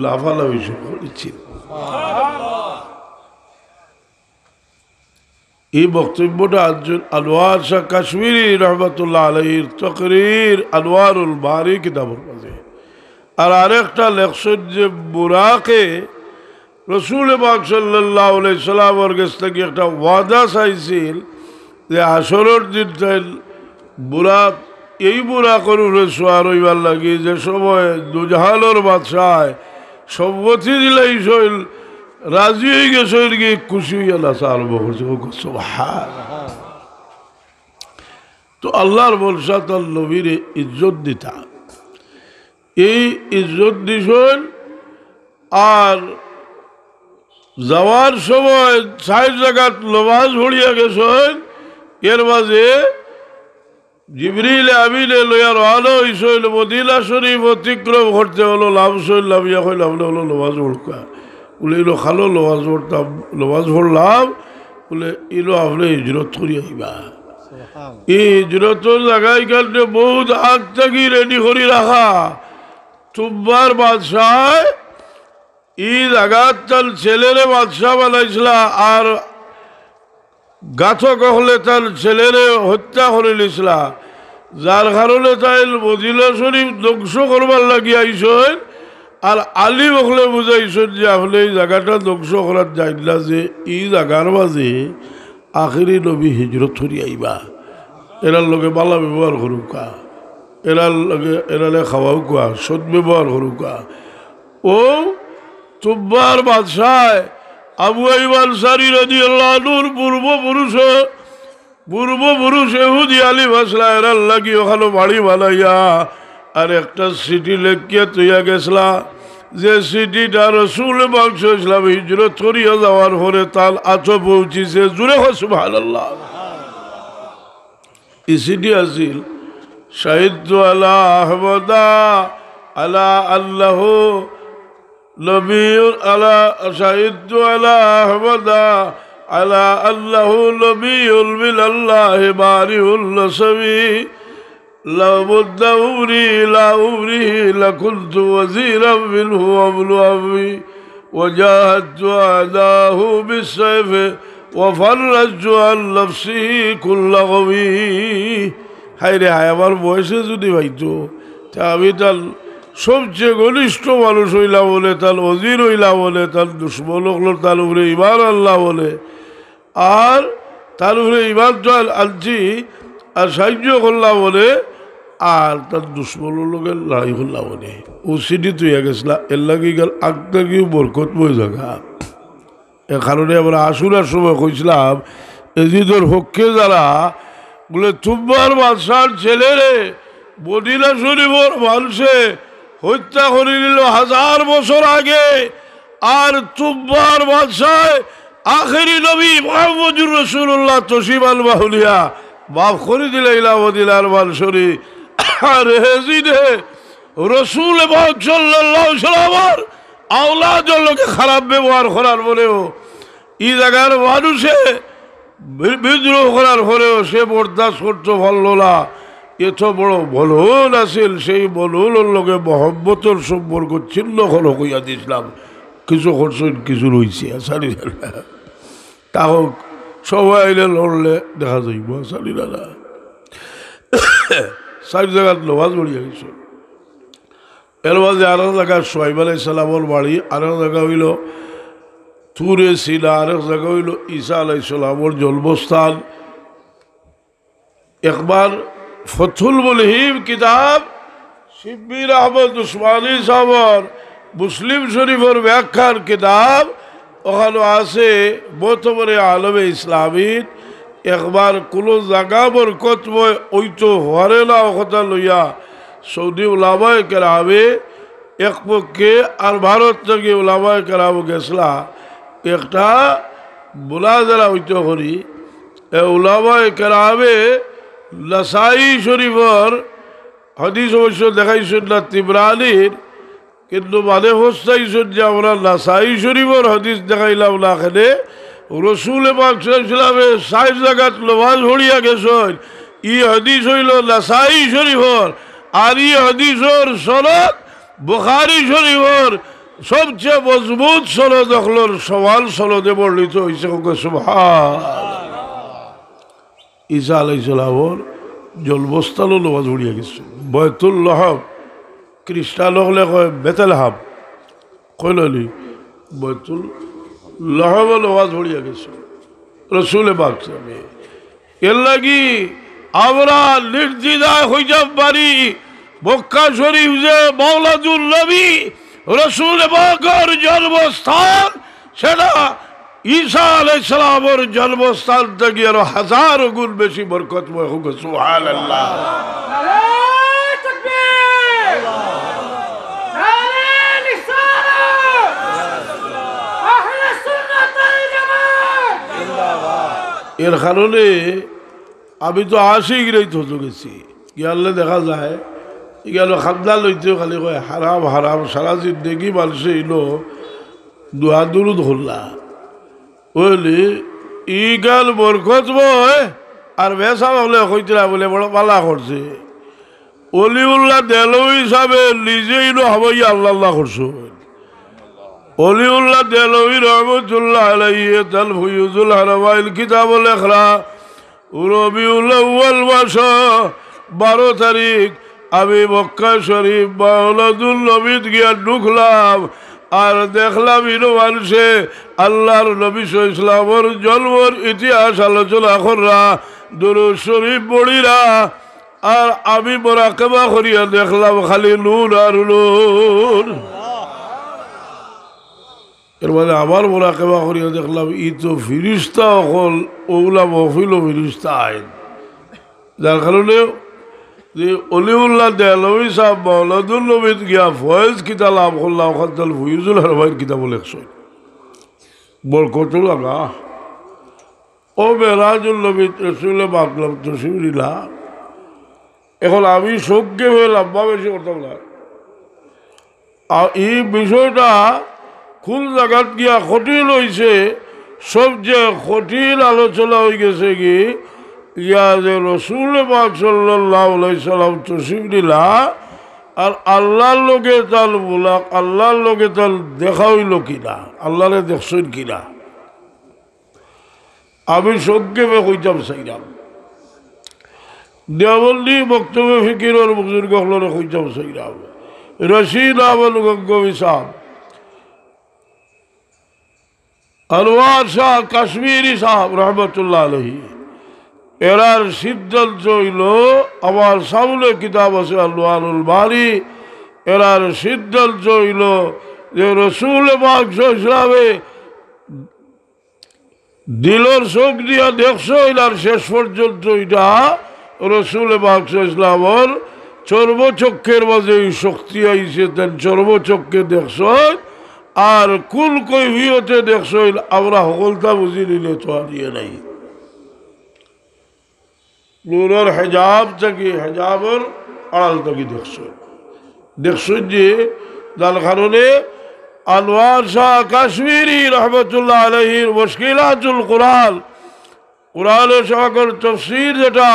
লাফালাফি শুরু করেছিল। এই বক্তব্যটা আনছইন আনোয়ার শাহ কাশ্মীরি রহমতুল্লাহ আলাইহির তকরির আনোয়ারুল বারী কিতাবর মাঝে। আর আরেকটা লেখছইন যে বুরাকে রসুল পাক সাল্লাল্লাহু আলাইহি সাল্লামর গেছ থাকি একটা ওয়াদা চাইছিল যে হাশরর দিন তাইন বুরাক, এই বুরাকর উপরে সুয়ার অইবার লাগি যে সময় দুজাহানর বাদশায় সম্মতি দিলাইছইন, রাজি অইগেছইন, গি খুশি অইয়া নাচা আরম্ভ করছে। ও সুবহান। তো আল্লাহর বংশা তার নবীরে ইজ্জত দিতা, এই ইজ্জত দিছইন। আর যাওয়ার সময় চাইর জাগাত নমাজ পড়িয়া গেছইন। এর মাঝে জিবরিল আমিনে লইয়া রওয়ানা অইছইন। মদিনা শরীফ অতিক্রম করতে অইলো, লামছইন, লামিয়া কইলা, "আপনে অইলো নমাজ পড়উক্কা।" বলে, "ইলো খালো নমাজ পড়তাম, নমাজ পড়লাম।" বলে, "ইলো আপনে হিজরত করি আইবা।" সুবহানাল্লাহ। ই হিজরতর জাগা ইখানরে বউত আগ থাকি রেডি করি রাখা। তুব্বার বাদশায় ই জাগাত তান ছেলেরে বাদশা বানাইছলা, আর ঘাতক অকলে তান ছেলেরে হত্যা করিলিছলা, যার কারণে তাইন মদিনা শরীফ ধ্বংস করবার লাগি আইছইন। আর আলিম অকলে বুঝাইছইন যে আপনে ই জাগাটা ধ্বংস করাত যাইন না, যে ই জাগার মাঝে আখেরি নবী হিজরত করি আইবা, এরার লগে ভালা ব্যবহার করউক্কা, এরার লগে, এরারে খাওয়াউক্কা, সৎ ব্যবহার করউক্কা। ও তুব্বার বাদশায় আবু আইয়ুব আনসারী রাদিয়াল্লাহু আনহুর পূর্বপুরুষ, পূর্বপুরুষ ইহুদি আলিম আছলা, এরার লাগি অখানো বাড়ি বানাইয়া আর একটা চিঠি লেখিয়া থইয়া গেছলা, যে চিঠিটা রসুল পাক সাল্লাল্লাহু আলাইহি ওয়াসাল্লাম হিজরত করিয়া যাওয়ার পরে তান আতো পৌঁছিছে। জুরে কও সুবহানাল্লাহ। ই চিঠি আছিল, "শাহিদতু আলা আহমদা আলা আন্নাহু নবিয়্যুন আলা, শাহিদতু আলা আহমদা আলা আন্নাহু নবিয়্যুন মিনাল্লাহি বারিউন নাসাবি।" لو مد عمري إلى عمره لكنت وزيرا منه وابن عمي، وجاهدت أعداءه بالسيف وفرجت عن نفسه كل غوي। হায় রে হায়, আমার বয়সে যদি পাইতো, তে আমি তান সবচেয়ে ঘনিষ্ঠ মানুষ অইলাম অনে, তান ওজির অইলাম অনে, তান দুশমন অকলর তান উপরে ইমান আনলাম অনে। আর তার উপরে ইমান তো আন-, আনছি, আর সাহায্য করলাম অনে, আর তার দুশমনর লগে লড়াই করলাম অনে। ও চিঠি থইয়া গেছলা, এর লাগি ইখান আগ থাকিউ বরকতময় জাগা। এ কারণে আমরা আশুরার সময় কইছলাম, এজিদর পক্ষে যারা বলে, তুব্বার বাদশার ছেলেরে মদিনা শরীফর মানষে হত্যা করি নিল হাজার বছর আগে, আর তুব্বার বাদশায় আখেরি নবী মুহাম্মদুর রাসূলুল্লাহ তশরিফ আনবা হুনিয়া মাফ করি দিলাইলা মদিনার মানষরে। আর এজিদে রসুল পাক সাল্লাল্লাহু আলাইহি ওয়াসাল্লামর আওলাদর লগে খারাপ ব্যবহার করার পরেও ই জাগার মানুষে বি-, বিদ্রোহ করার পরেও সে বরদাস্ত করতো পারলো না। এত বড় মলউন আছিল, সেই মলউনর লগে মহব্বতর সম্পর্ক ছিন্ন করো কইয়া দিছলাম। কিছু করছইন, কিছু রইছে, আসানি না। তা হোক, সময় আইলে লড়লে দেখা যাইব, আসানি না। চাইর জাগাত নমাজ পড়িয়া গেছে। এর মাঝে আরো জাগা সোহাইব আলাইহিস সালামর বাড়ি, আরো জাগা অইলো তুরে সিনা, আরো জাগা অইলো ঈসা আলাইহিস সালামর জন্মস্থান। একবার ফতহুল মুলহিম কিতাব শিব্বির আহমদ উসমানী সাহেবর মুসলিম শরীফর ব্যাখ্যার কিতাব, ওখানো আছে মোতাবরে আলমে ইসলামীর। একবার কোনো জাগা বরকতময় অইতো পারে না, ও কথা লইয়া সৌদি উলামায়ে কেরামে এক পক্ষে আর ভারত থাকি উলামায়ে কেরাম গেছলা একটা মুনাজারা অইতো করি। এ উলামায়ে কেরামে নাসাই শরীফর হাদিস অবশ্য দেখাইছইন না তিবরানির, কিন্তু মানে হস্তাইছইন যে আমরা নাসাই শরীফর হাদিস দেখাইলাম না, এখানে রসুল পাক সাল্লাল্লাহু আলাইহি ওয়াসাল্লামে চাইর জাগাত নমাজ পড়িয়া গেছইন। ই হাদিস অইলো নাসাই শরীফর, আর ই হাদিসর সনদ বুখারী শরীফর সবচেয়ে মজবুত সনদ অকলর সমান সনদে বর্ণিত অইছে। কউক্কা সুবহান। ঈসা আলাইহিস সালামর জন্মস্থানো নমাজ পড়িয়া গেছে। বয়তুল লহম, খ্রিস্টান অকলে কয় বেতলহাম, কইল নি? বয়তুল লহমো নমাজ পড়িয়া গেছে রসুলে পাক সাল্লাল্লাহু আলাইহি ওয়াসাল্লামে। এর লাগি আমরা নির্দ্বিধায় কইতাম পারি, মক্কা শরীফ যে মওলাদুন নবী, রসুল পাকর জন্মস্থান, সেটা ঈসা আলাইহিস সালামর জন্মস্থান থাকি আরো হাজার গুণ বেশি বরকতময়। কউক্কা সুবহানাল্লাহ। নারায়ে তাকবীর! নারায়ে রিসালাত! আহলে সুন্নাত ওয়াল জামাত! এর কারণে আমি তো আশিক রেই তো গেছি, গিয়ালে দেখা যায়, ইগালো খান্দা লইতে খালি কয়, "হারাম, হারাম।" সারা জিন্দেগি মানষে ইনো দোয়া দুরুদ করলা। বুঝলি, ইগাল বরকতময়, আর বেসা হকলে কইতরা বুলে বড় পালা করছে। অলিউল্লাহ দেহলভী সাবে নিজে ইনো হামাইয়া আল্লাহ আল্লাহ করছে। অলিউল্লাহ দেহলভী রহমতুল্লাহ আলাইহি তান ফয়জুল হারামাইন কিতাবো লেখরা, রবিউল আউয়াল মাস বারো তারিখ আমি মক্কা শরীফ মওলাদুন নবীত গিয়া ঢুকলাম, আর দেখলাম ইনো মানষে আল্লাহর নবী সাল্লাল্লাহু আলাইহি ওয়াসাল্লামর জন্মর ইতিহাস আলোচনা কররা, দুরুদ শরীফ পড়িরা, আর আমি মোরাকাবা করিয়া দেখলাম খালি নূর আর নূর। এর মানে আমার মোরাকাবা করিয়া দেখলাম, ই তো ফিরিস্তা অকল, অউলা মহফিলো ফিরিস্তা আইন। যার কারণে যে অলিউল্লাহ দেহলভী সাব মওলাদুন নবীত গিয়া ফয়েজ কিতা লাভ করলা, ওখান তান ফয়জুল হারামাইন কিতাবো লেখছইন। বরকত লাগা। ও মেরাজুন নবীত রসুলে পাক তশরিফ নিলা। এখন আমি সংক্ষেপে লম্বা বেশি করতাম না। আর ই বিষয়টা কোন জাগাত গিয়া কঠিন অইছে, সবচেয়ে কঠিন আলোচনা অইগেছে কি, ইয়া যে রসুল পাক সাল্লাল্লাহু আলাইহি সাল্লাম তশরিফ নিলা, আর আল্লাহর লগে তান মুলাক-, আল্লাহর লগে তান দেখা অইলো কিনা, আল্লাহরে দেখছইন কিনা। আমি সংক্ষেপে কইতাম চাইরাম, দেওবন্দি মক্তবে ফিকিরর বুজুর্গ অকলরে কইতাম চাইরাম, রশিদ আহমদ গঙ্গোহী সাব, আনোয়ার শাহ কাশ্মীরি সাব রহমতুল্লাহ আলাইহি, এরার সিদ্ধান্ত অইলো, আমার সামনে কিতাব আছে আনোয়ারুল বারী, এরার সিদ্ধান্ত অইলো যে রসুল পাক সাল্লাল্লাহু আলাইহি ওয়াসাল্লামে দিলর চোখ দিয়া দেখছইন, আর শেষ পর্যন্ত ইটা রসুল পাক সাল্লাল্লাহু আলাইহি ওয়াসাল্লামর চর্মচক্ষের মাঝে ই শক্তি আইছে, তান চর্মচক্ষে দেখছইন। আর কোন কৈফিয়তে দেখছইন, আমরা হকলতা বুঝি নিলে তো আর ইয়ে নাই। নূরর হেজাব থাকি, হেজাবর আড়াল থাকি দেখছইন। দেখছইন যে যার কারণে আনোয়ার শাহ কাশ্মীরি রহমতুল্লাহ আলাইহির মুশকিলাতুল কুরআন, কুরআনে পাকর তফসির যেটা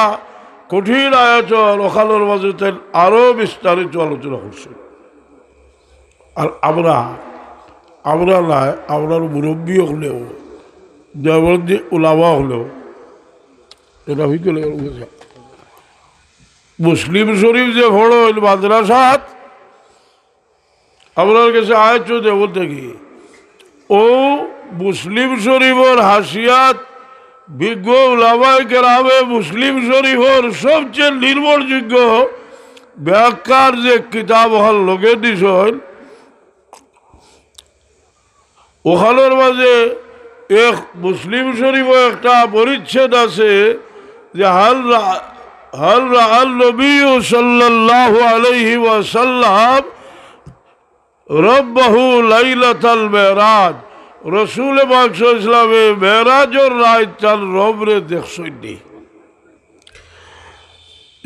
কঠিন আয়াত, ওখানর মাঝে তাইন আরো বিস্তারিত আলোচনা করছইন। আর আমরা, আমরা নায়, আমরার মুরব্বী অকলেও, দেওবন্দি উলামা অকলেও, এটা হইতে লেগে গেছে। মুসলিম শরীফ যে পড়ইন মাদ্রাসাত, আমরার গেছে আয়াত দেওবন্দ থাকি। অউ মুসলিম শরীফর হাশিয়াত বিজ্ঞ উলামায়ে কেরামে মুসলিম শরীফর সবচেয়ে নির্ভরযোগ্য ব্যাখ্যার যে কিতাব অখান লগে দিছইন, ওখানর মাঝে এক মুসলিম শরীফো একটা পরিচ্ছেদ আছে যে হাল রা-, হাল রাআন নবী সাল্লাল্লাহু আলাইহি ওয়াসাল্লাম রব্বাহু লাইলাতাল মেরাজ, রসুল পাক সাল্লাল্লাহু আলাইহি ওয়াসাল্লামে মেরাজর রাইত তান রবরে দেখছইন নি।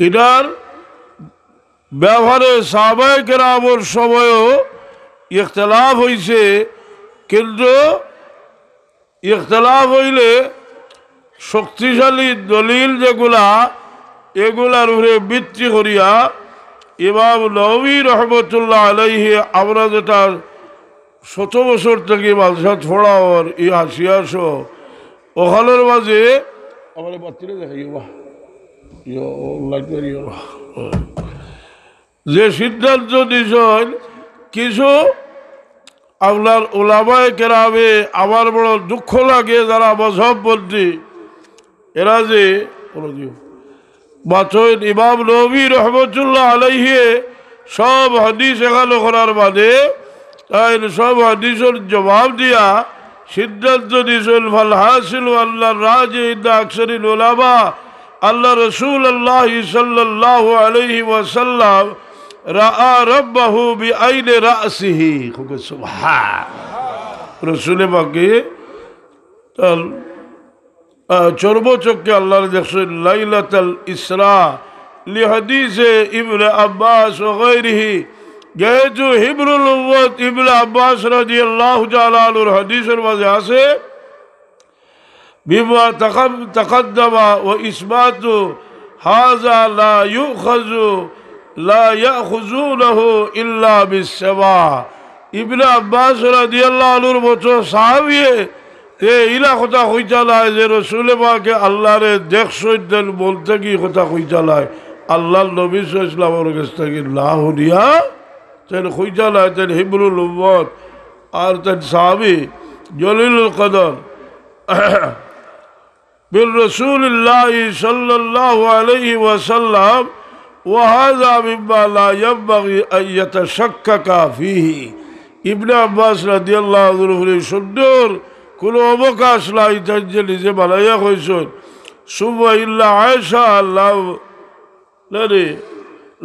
ইটার ব্যাপারে সাহাবায়ে কেরামর সময়ও ইখতিলাফ অইছে, কিন্তু ইখতিলাফ অইলে শক্তিশালী দলিল যেগুলা, এগুলার উপরে ভিত্তি করিয়া ইমাম নবী রহমতুল্লাহ আলাইহি, আমরা যেটা শত বছর থাকি মাদ্রাসাত পড়াওর ই হাশিয়া সহ, ওখানর মাঝে আমার বাতিলে দেখাইও বা, ইয়ো, ও লাইট মারিও বা। যে সিদ্ধান্ত দিছইন, কিছু আপনার উলামায়ে কেরামে, আমার বড় দুঃখ লাগে যারা মজহবপন্থী, এরা যে, বলো দিও, বাতইন ইমাম নবী রহমতুল্লাহ আলাইহি সব হাদিস এখানো করার বাদে, তাইন সব হাদিসর জবাব দিয়া সিদ্ধান্ত দিছইন, ফাল হাসিলু আন্নার রাজিহ ইনদা আকসারিল উলামা আন্না রাসূলুল্লাহ সাল্লাল্লাহু আলাইহি ওয়াসাল্লাম রাআ রাব্বাহু বিআইনি রাসিহি। খুব সুবহান। রসুলে পাকে তার আহ, চর্মচক্ষে আল্লাহরে দেখছইন লাইলাতাল ইসরা, লিহাদিসে ইবনে আব্বাস ওয়া গায়রিহি। যেহেতু হিব্রুল উম্মত ইবনে আব্বাস রাদিয়াল্লাহু তাআলা আনহুর হাদিসর মাঝে আছে, বিমা তাকাম-, তাকাদ্দামা ওয়া ইসবাতু হাযা লা ইউখাযু, লা ইয়াখুযুনাহু ইল্লা বিস সামা। ইবনে আব্বাস রাদিয়াল্লাহু আনহুর মতো সাহাবীয়ে তে ইলা কথা কইতা নায় যে রসুলে পাকে আল্লাহরে দেখছইন, তাইন বলতে কি কথা কইতা নায়, আল্লাহর নবী সাল্লাল্লাহু আলাইহি ওয়াসাল্লামর গেছ থাকি না হুনিয়া তাইন কইতা নায়, তাইন হিব্রুল উম্মত আর তাইন সাহাবী জলিলুল কদর। من رسول الله صلى الله عليه وسلم، وهذا مما لا ينبغي أن يتشكك فيه। ইবনে আব্বাস রাদিয়াল্লাহু আনহুর উপরে সন্দেহর কোনো অবকাশ নাই, তাইন যে নিজে বানাইয়া কইছইন। ثم إن عائشة لم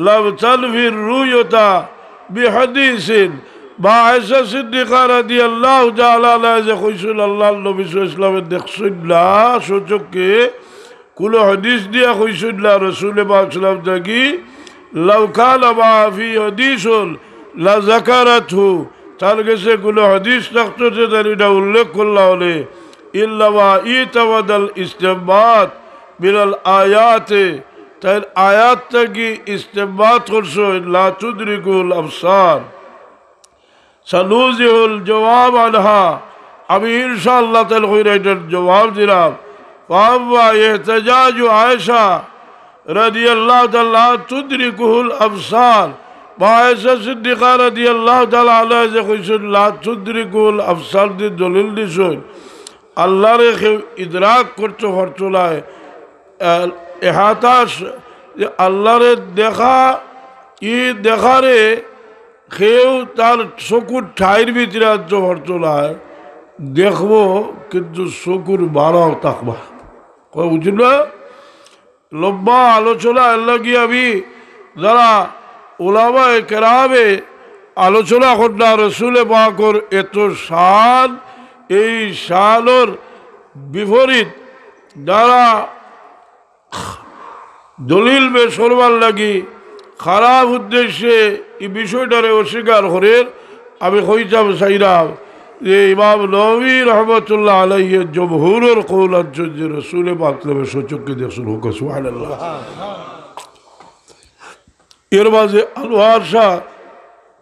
لم تنف الرؤية بحديث। মা আয়েশা সিদ্দিকা রাদিয়াল্লাহু তাআলা আনহা যে কইছইন আল্লাহর নবী সাল্লাল্লাহু আলাইহি ওয়াসাল্লামে দেখছইন না স্বচক্ষে, কোনো হাদিস দিয়া কইছইন না রসুলে পাক সাল্লাল্লাহু আলাইহি ওয়াসাল্লাম থাকি, لو كان معها في حديث لذكرته، তার গেছে কোনো হাদিস থাকতো যে তাইন ইটা উল্লেখ করলা অনে। إنما اعتمد الاستنباط من الآيات، তাইন আয়াত থাকি ইস্তেমবাত করছইন, لا تدركه الأبصار। سنوضح الجواب عنها، আমি ইনশাআল্লাহ তাইন কইরা ইটার জবাব দিরাম। وأما احتجاج عائشة رضي الله تعالى لا تدركه الأبصار، মা আয়েশা সিদ্দিকা রাদিয়াল্লাহু তাআলা আনহা যে কইছইন لا تدركه الأبصار দি দলিল দিছইন, আল্লাহরে কেউ ইদরাক করতো পারতো নায়। আহ, এহাতা স-, যে আল্লাহরে দেখা, ই দেখারে কেউ তার চকুর ঠাইর ভিতরে আনতো পারতো নায়। দেখবো, কিন্তু চকুর বারাও থাকবা। কয়, বুঝলা? লম্বা আলোচনা, এর লাগি আমি যারা ওলামায়ে কেরামে আলোচনা করলা রসুলে পাকর এত শান, এই শানর বিপরীত যারা দলিল পেশ করবার লাগি খারাপ উদ্দেশ্যে এই বিষয়টারে অস্বীকার করের, আমি কইতাম চাইরাম যে ইমাম নবী রহমতুল্লাহ আলাইহি জমহুরর কৌল আনছইন যে রসুলে পাক নবী স্বচক্ষে দেখছইন, কউক্কা সুবহানাল্লাহ। এর মাঝে আনোয়ার শাহ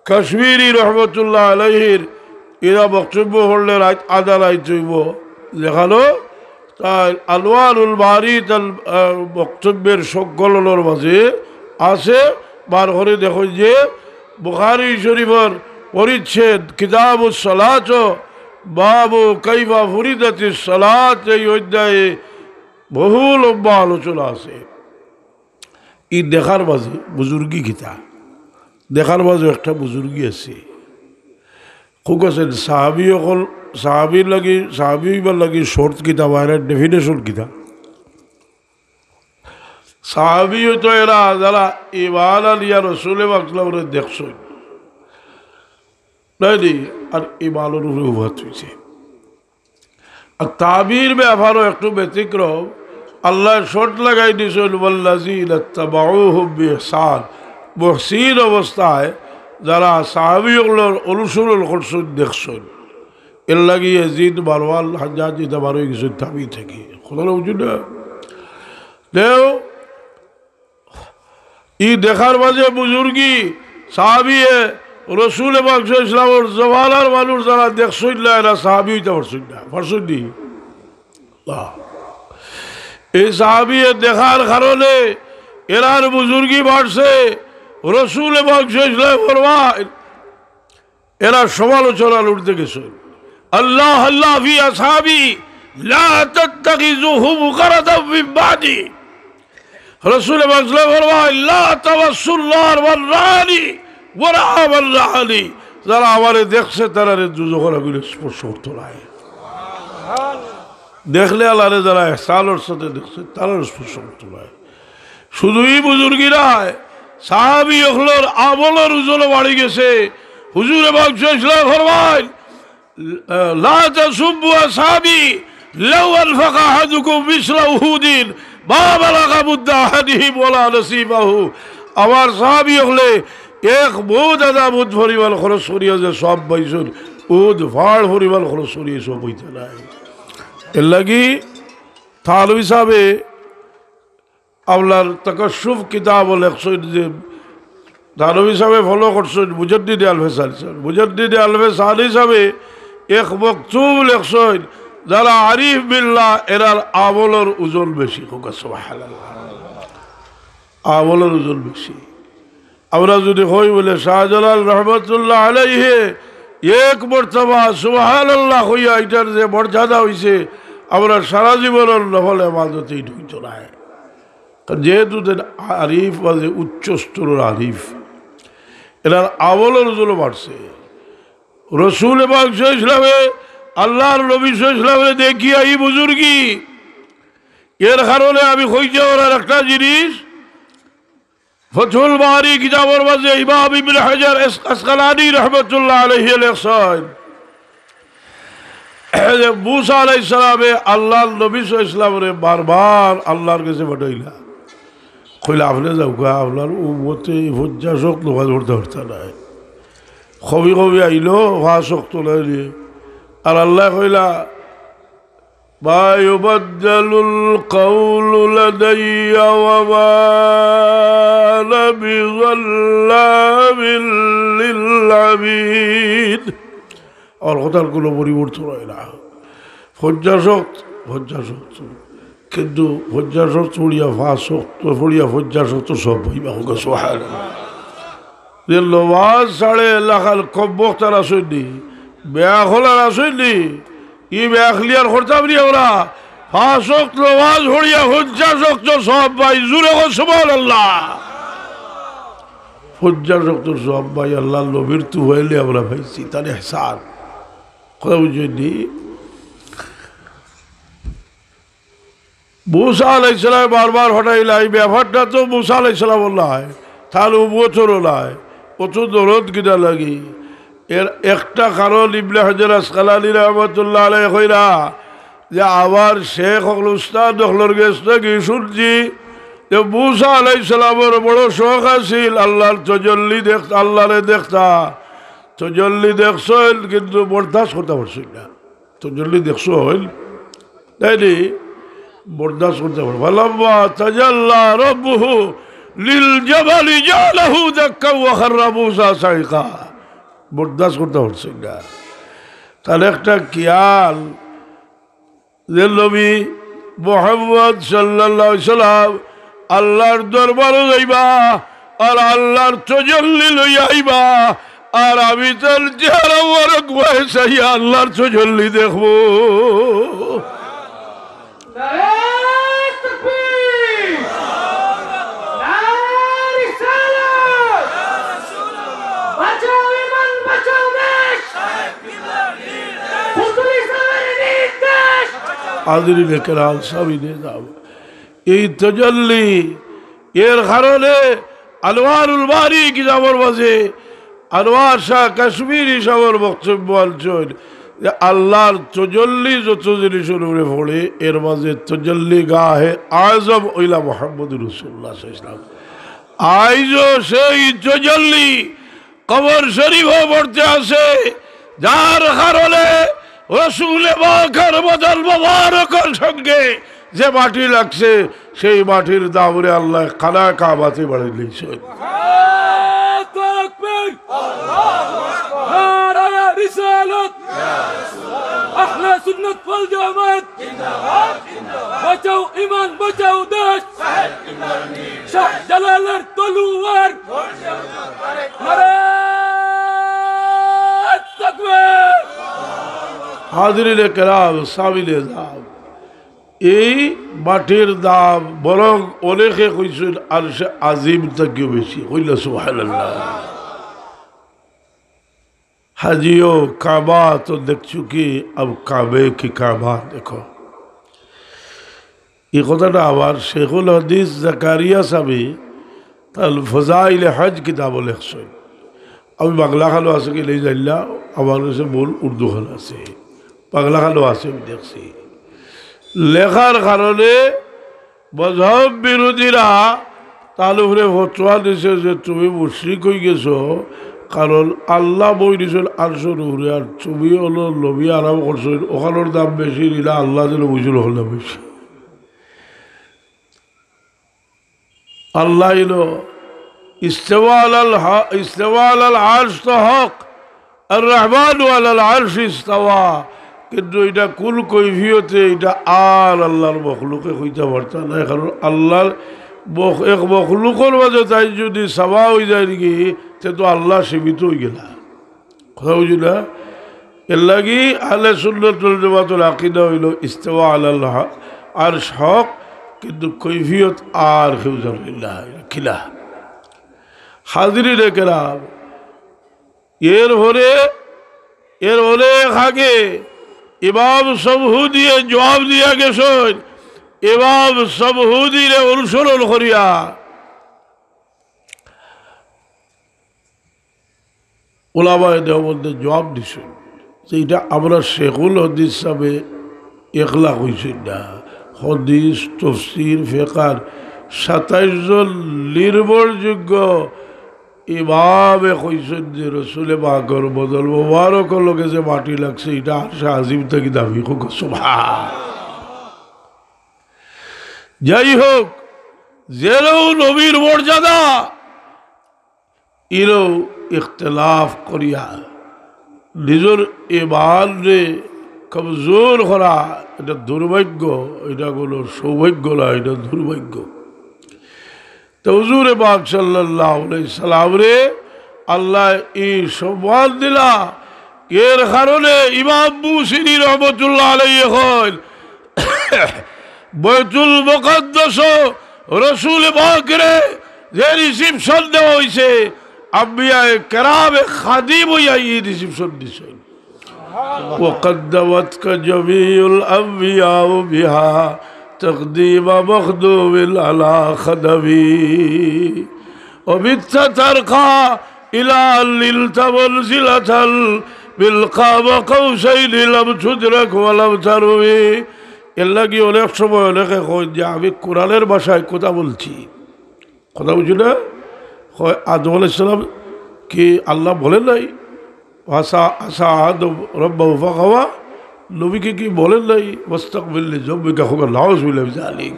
কাশ্মীরি রহমতুল্লাহ আলাইহির এরা বক্তব্য করলে রাইত আধা রাইত অইবো, যেখানো তাই আনোয়ারুল বারী তার, আহ, বক্তব্যের সংকলনর মাঝে আছে, বার করি দেখইন যে বুখারী শরীফর পরিচ্ছেদ কিতাবুস সালাত, বাবু কাইফা ফুরিদাতিস সালাত, এই অধ্যায়ে বহু লম্বা আলোচনা আছে। ই দেখার মাঝে বুজুর্গি কিতা, দেখার মাঝে একটা বুজুর্গি আছে। খুব আছে সাহাবী অকল, সাহাবীর লাগি, সাহাবী অইবার লাগি শর্ত কিতা বা এরার definition কিতা? সাহাবী অইতো এরা যারা ইমান আনিয়া রসুলে পাক সাল্লাল্লাহু আলাইহি ওয়াসাল্লামরে দেখছইন, নায়নি? আর ইমানর উপরে উবাত অইছে। আর তাবির ব্যাপারও একটু ব্যতিক্রম। আল্লায় শর্ত লাগাই দিছইন, "ওয়াল্লাযীনা তাবাউহুম বিইহসান।" মুহসিন অবস্থায় যারা সাহাবী অকলর অনুসরণ করছইন, দেখছইন। এর লাগি ইয়াজিদ, মারওয়ান, হাজ্জাজ ইতা বার অইগেছইন তাবি থাকি। কথা বুঝছইন না? দেও, ই দেখার মাঝে বুজুর্গি, সাহাবিয়ে রসুলে পাক সাল্লাল্লাহু আলাইহি ওয়াসাল্লামর জমানার মানুষ যারা দেখছইন না, এরা সাহাবী অইতা পারছইন না, পারছইন নি? আহ। এই সাহাবিয়ে দেখার কারণে এরার বুজুর্গি বাড়ছে। রসুলে পাক সাল্লাল্লাহু আলাইহি ওয়াসাল্লাম ফরমায়, এরা সমালোচনার ঊর্ধ্বে গেছে। "আল্লাহ আল্লাহ ফি আসহাবি, লা তাত্তাখিযুহুম গারাদাম মিন বাদি।" রাসূল পাক সাল্লাল্লাহু আলাইহি ওয়াসাল্লাম ফরমায়, "লা তামাসসুন নার মান রাআনি ওয়া রাআ মান রাআনি।" যারা আমারে দেখছে, তারারে দুজখর আগুনে স্পর্শ করতো নায়। দেখলে আল্লাহরে যারা ইহসানর সাথে দেখছে, তারারে স্পর্শ করতো নায়। শুধু ই বুজুর্গি নায়, সাহাবী অকলর আমলর ওজনও বাড়ি গেছে। হুজুরে পাক সাল্লাল্লাহু আলাইহি ওয়াসাল্লাম ফরমাইন, "লা তাসুব্বু আসহাবি, লাউ আনফাকা আহাদুকুম মিসলা উহুদিন, মা বালাগা মুদ্দা আহাদিহিম ওয়ালা নাসিফাহু।" আমার সাহাবী অকলে এক মুদ আধা মুদ পরিমাণ খরচ করিয়া যে সওয়াব পাইছইন, উহুদ পাহাড় পরিমাণ খরচ করিয়া সওয়াব পাইতা নায়। এর লাগি থানভী সাহেবে আপনার তাকাশশুফ কিতাবও লেখছইন যে থানভী সাহেবে follow করছইন মুজাদ্দিদে আলফে সানি সাহেব। মুজাদ্দিদে আলফে সানি সাহেবে এক মকতুব লেখছইন, যারা আরিফ বিল্লাহ এরার আমলর ওজন বেশি। কউক্কা সুবহানাল্লাহ। আমলর ওজন বেশি। আমরা যদি কই বলে শাহজালাল রহমতুল্লাহ আলাইহি এক মর্তবা সুবহানাল্লাহ কইয়া ইটার যে মর্যাদা অইছে, আমরা সারা জীবনর নফল ইবাদতে ইটা অইতো নায়। কারণ যেহেতু তাইন আরিফ, মানে উচ্চ স্তরর আরিফ, এরার আমলর ওজন বাড়ছে। রসুল পাক সাল্লাল্লাহু আলাইহি ওয়াসাল্লামে, আল্লাহর নবী সাল্লাল্লাহু আলাইহি ওয়াসাল্লামে দেখিয়া ই বুজুর্গি। এর কারণে আমি কইতে পারার একটা জিনিস, ফতহুল বারী কিতাবর মাঝে ইমাম ইবনে হাজার আস-, আসকালানী রহমতুল্লাহ আলাইহি লেখছইন যে মুসা আলাইহিস সালামে আল্লাহর নবী সাল্লাল্লাহু আলাইহি ওয়াসাল্লামরে বারবার আল্লাহর গেছে পাঠাইলা। কইলা, "আপনে যাউক্কা, আপনার উম্মতে ই পঞ্চাশ ওয়াক্ত নমাজ পড়তা পারতা নায়। কবি কবি আইলো, পাঁচ ওয়াক্ত নায় নি।" আর আল্লায় কইলা, "মা ইউবাদদালুল কাওলু লাদাইয়া ওয়া মা আনা বিযাল্লামিল লিল আবিদ।" আমার কথার কোনো পরিবর্তন অয় না। পঞ্চাশ ওয়াক্ত, পঞ্চাশ ওয়াক্ত। কিন্তু পঞ্চাশ ওয়াক্ত পড়িয়া পাঁচ ওয়াক্ত পড়িয়া পঞ্চাশ ওয়াক্ত সওয়াব পাইবা। কউক্কা সুবহানাল্লাহ। যে নমাজ ছাড়ে লাখান কমবখত আর আছইন নি, বেআক্কল আর আছইন নি, ই বেআক্কলি আর করতাম নি আমরা। পাঁচ ওয়াক্ত নমাজ পড়িয়া পঞ্চাশ ওয়াক্ত সওয়াব পাই, জুরে কও সুবহানাল্লাহ। পঞ্চাশ ওয়াক্ত সওয়াব পাই, আল্লাহর নবীর তুফাইলে আমরা পাইছি, তার ইহসান। কথা বুঝছইন নি? মুসা আলাইহিস সালামে বারবার পাঠাইলা, ই ব্যাপারটা তো মুসা আলাইহিস সালামর নায়, তান উম্মতরও নায়, অত দরদ কিতার লাগি? এর একটা কারণ ইবনে হাজার আসকালানী রহমতুল্লাহ আলাইহি কইরা যে আমার শেখ অকল উস্তাদ অকলর গেছ থাকি শুনছি যে মুসা আলাইহিস সালামর বড় শখ আছিল আল্লাহর তজল্লি দেখ-, আল্লাহরে দেখতা। তজল্লি দেখছইন, কিন্তু বরদাস্ত করতা পারছইন না। তজল্লি দেখছইন, তাইলে বরদাস্ত করতা পারছইন না। فلما تجلى ربه للجبل جعله دكا وخر موسى صعقا। বরদাস্ত করতা পারছইন না। তার একটা খেয়াল যে নবী মুহাম্মদ সাল্লাল্লাহু আলাইহি সাল্লাম আল্লাহর দরবারো যাইবা, আর আল্লাহর তজল্লি লইয়া আইবা, আর আমি তার চেহারা মোবারক বায় চাইয়া আল্লাহর তজল্লি দেখমু। নারায়ে তাকবীর! নারায়ে রিসালাত! বাঁচাও ইমান, বাঁচাও দেশ! হাজিরিনে কেরাম, সামিনে দাম, এই তজল্লি, এর কারণে আনোয়ারুল বারী কিতাবর মাঝে আনোয়ার শাহ কাশ্মীরি সাবর বক্তব্য আনছইন যে আল্লাহর তজল্লি যত জিনিসর উপরে পড়ে, এর মাঝে তজল্লি গাহে আজম অইলা মুহাম্মদুর রাসূলুল্লাহ সাল্লাল্লাহু আলাইহি ওয়াসাল্লাম। আইজও সেই তজল্লি কবর শরীফো পড়তে আছে, যার কারণে রসুলে পাকর বদন মোবারকর সঙ্গে যে মাটি লাগছে, সেই মাটির দামরে আল্লাহ খানা কাবাতে বাড়ি নিয়েছে। আল্লাহু আকবার। নারায়ে রিসালাত। আহলে সুন্নাত ওয়াল জামাত। বাঁচাও ইমান, বাঁচাও দেশ। শাহজালালের তলোয়ার। নারায়ে তাকবীর। হাজিরিনে কেরাম, সামিনে দাম, এই মাটির দাম বরং অনেকে কইছইন আরশে আজিম থাকিও বেশি। কইলা সুবহানাল্লাহ। হাজিও কাবা তো দেখছু কি, আব কাবে কি কাবা দেখো। এই কথাটা আবার শেখুল হাদিস জাকারিয়া সাহেবে তার ফজাইলে হজ কিতাবো লেখছইন। আমি বাংলা খানো আছে কি নেই জানি না, আমার কাছে মূল উর্দু খান আছে, বাংলা খানো আছে আমি দেখছি। লেখার কারণে মজহব বিরোধীরা তার উপরে ফতোয়া দিছে যে তুমি মুশরিক হয়ে গেছো, কারণ আল্লাহ বই দিছেন আরশর উপরে, আর তুমি হলো নবী আরাম করছো, ওখানোর দাম বেশি নিলা, আল্লাহ দিল বুঝুল হল বেশি। আল্লাহ ইলো ইস্তেওয়া আলাল হা-, ইস্তেওয়া আলাল আরশ তো হক, আর রহমান আলাল আরশ ইস্তাওয়া, কিন্তু এটা কোন কৈফিয়তে, এটা আর আল্লাহর মখলুকে কইতে পারতা না। কারণ আল্লাহর মখ-, এক মখলুকর মাঝে তাই যদি সাওয়া হয়ে যায় নাকি, তে তো আল্লাহ সীমিত হয়ে গেলা। কথা বুঝি না? এর লাগি আহলে সুন্নাত ওয়াল জামাতর আকীদা হইল ইস্তেওয়া আলাল হা-, আরশ হক, কিন্তু কৈফিয়ত আর কেউ জানে না। কিলা? হাজিরিনে কেরাম, এর পরে, এর অনেক আগে ইমাম সমহুদিয়ে জবাব দিয়া গেছেন। ইমাম সমহুদিরে অনুসরণ করিয়া ওলামায়ে দেওবন্দে জবাব দিছেন যে এটা আমরা শেখুল হাদিস সাহেবে একলা কইছেন না, হাদিস, তফসির, ফেকার সাতাইশ জন নির্ভরযোগ্য ইমামে কইছেন যে রসুলে পাকর বদন মোবারকর লগে যে মাটি লাগছে, এটা আরশে আজিম থাকি দাবি। কউক্কা সুবহান। যাই হোক, যেরও নবীর মর্যাদা, ইরও ইখতিলাফ করিয়া নিজর ইমানরে কমজোর করা, এটা দুর্ভাগ্য, এটা কোনো সৌভাগ্য না, এটা দুর্ভাগ্য। তো হুজুরে পাক সাল্লাল্লাহু আলাইহি সাল্লামরে আল্লাহ এই সম্মান দিলা, এর কারণে ইমাম বুসিরি রহমতুল্লাহ আলাইহি কইন, বাইতুল মুকাদ্দাস রসুল পাকরে যে রিসিপশন দেওয়া হইছে, আম্বিয়ায়ে কেরামে খাদিম হইয়া এই রিসিপশন দিছে। وقدمتك جميع الأنبياء بها تقديم مخدوم على خدم. وبت ترقى إلى أن نلت منزلة من قاب قوسين لم تدرك ولم تروي. এর লাগি অনেক সময় অনেকে কয় যে আমি কোরআনের ভাষায় কথা বলছি। কথা বুঝি না? কয় আদম আলাইহিস সালাম কি আল্লাহ বলেন নাই? ফাসা আসা আহাদুহুম রাব্বাহু ফাগাওয়া, নবীকে কি বলেন নাই, "ওয়াস্তাগফির লিযাম্বিকা"? নাউযুবিল্লাহ মিন যালিক।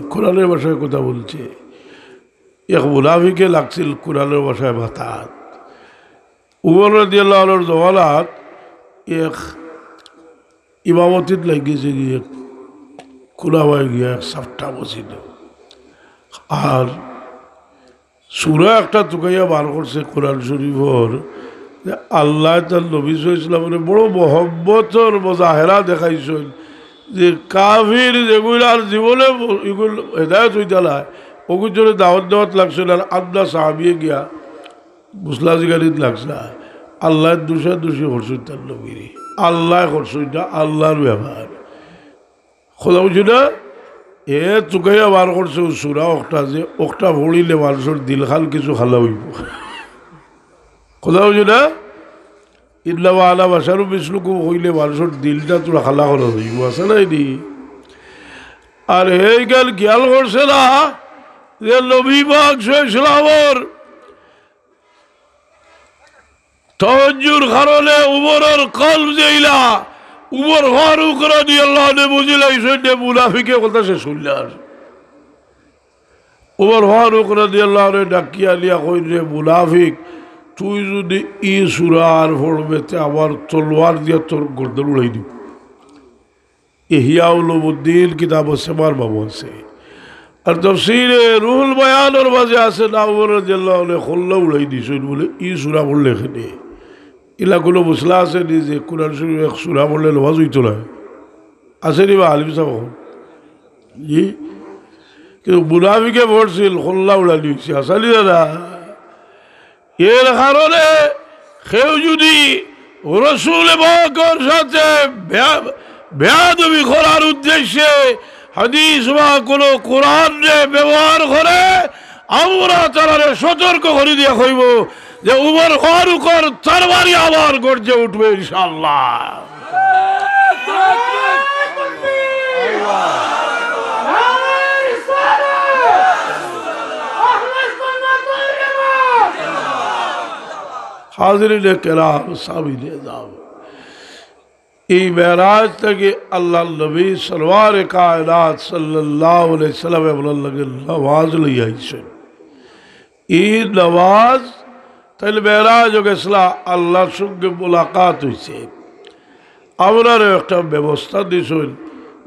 কোরআনের ভাষায় কথা বলছে। এক মুনাফিকে লাগছিল কোরআনের ভাষায় মাতাত। উমর রাদিয়াল্লাহু আনহুর জমানাত এক ইমামতিত লাগিছে গিয়া, এক কোনাবায় গিয়া এক সাফটা বসিল। আর সূরা একটা তুকাইয়া বার করছে কোরআন শরীফর, যে আল্লায় তান নবী সাল্লাল্লাহু আলাইহি ওয়াসাল্লামরে বড় মহব্বতর মুজাহেরা দেখাইছইন, যে কাফির যেগুইন আর জীবনে ইগুইন হেদায়েত অইতা নায়, অগুইন জন্য দাওয়াত দেওয়াত লাগছইন। আর আন্দা সাহাবিয়ে গিয়া মুসলা জিগানিত লাগছলা, আল্লায় দুষাদুষি করছইন তান নবীরে, আল্লায় করছইন, ইটা আল্লার ব্যাপার। কথা বুঝছো না? এ তুকাইয়া বার করছে অউ সূরা অকটা, যে অকটা পড়িলে মানষর দিলখান কিছু খালা অইবো। কথা বুঝছো না? ইন্নামা আনা বাশারুম মিসলুকুম কইলে মানষর দিলটা থুড়া খালা করা অইবো, আছে না নি? আর হেইখান খেয়াল করছে না যে নবী পাক সাল্লাল্লাহু আলাইহি ওয়াসাল্লামর তাওয়াজ্জুর কারণে উমরর কলব যেইলা, উমর ফারুক রাদিয়াল্লাহু আনহু বুঝিলাইছইন যে মুনাফিকে কথা শেষ করিলার। উমর ফারুক রাদিয়াল্লাহু আনহু ডাকিয়া আনিয়া কইন, "রে মুনাফিক, তুই যুদি ই সূরা আর পড়বে, তে আমার তলোয়ার দিয়া তোর গর্দন উড়াই দিমু।" ইহয়া উলুমুদ্দিন কিতাব সেমার বাবু আছে। আর তাফসীরে রুহুল বায়ানর মাঝে আছে, না উমর রাদিয়াল্লাহু আনহু কল্লা উড়াই দিছইন বুলে, ই সূরা পড়লে কেনে? ইলা কুনু মাসলা আছে নি যে কোরআন শরীফ এক সূরা পড়লে নামাজ অইতো না? আছে নি বা আলিম সাব অকল? জি? কিন্তু মুনাফিকে পড়ছিল, কল্লা উড়ানি অইছে, আছে নি না? এর কারণে কেউ যুদি রসুল পাকর সাথে বেয়া-, বেয়াদবি করার উদ্দেশ্যে হাদিস বা কোনো কোরআনরে ব্যবহার করে, আমরা তারারে সতর্ক করি দিয়া কইবো যে উমর ফারুকর তরবারি আবার গর্জে উঠবে ইনশাআল্লাহ। হাজিরিনে কেরাম, সামিনে এজাম, এই মেরাজ থাকি আল্লাহর নবী সরওয়ারে কায়নাত সাল্লাল্লাহু আলাইহি ওয়াসাল্লামে আমরার লগে নামাজ লইয়া আইছইন। ই নামাজ, তাইলে মেরাজো গেছলা, আল্লাহর সঙ্গে মোলাকাত অইছে। আমরারে একটা ব্যবস্থা দিছইন,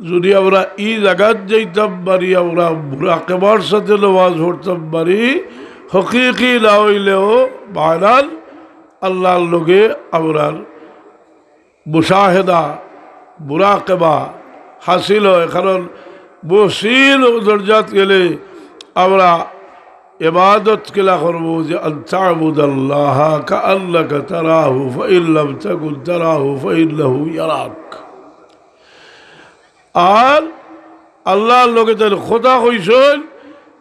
যুদি আমরা ই জাগাত যাইতাম পারি, আমরা মুরাকাবার সাথে নামাজ পড়তাম পারি, হকিকি না অইলেও বাহরাল আল্লাহর লগে আমরার মুশাহেদা, মুরাকাবা হাসিল অয়। কারণ মুহসিন দরজাত গেলে আমরা ইবাদত কিলা করবো যে, "আন তা'বুদাল্লাহা কাআন্নাকা তারাহু, ফাইন লাম তাকুন তারাহু ফাইন্নাহু ইয়ারাক।" আর আল্লাহর লগে তাইন কথা কইছইন,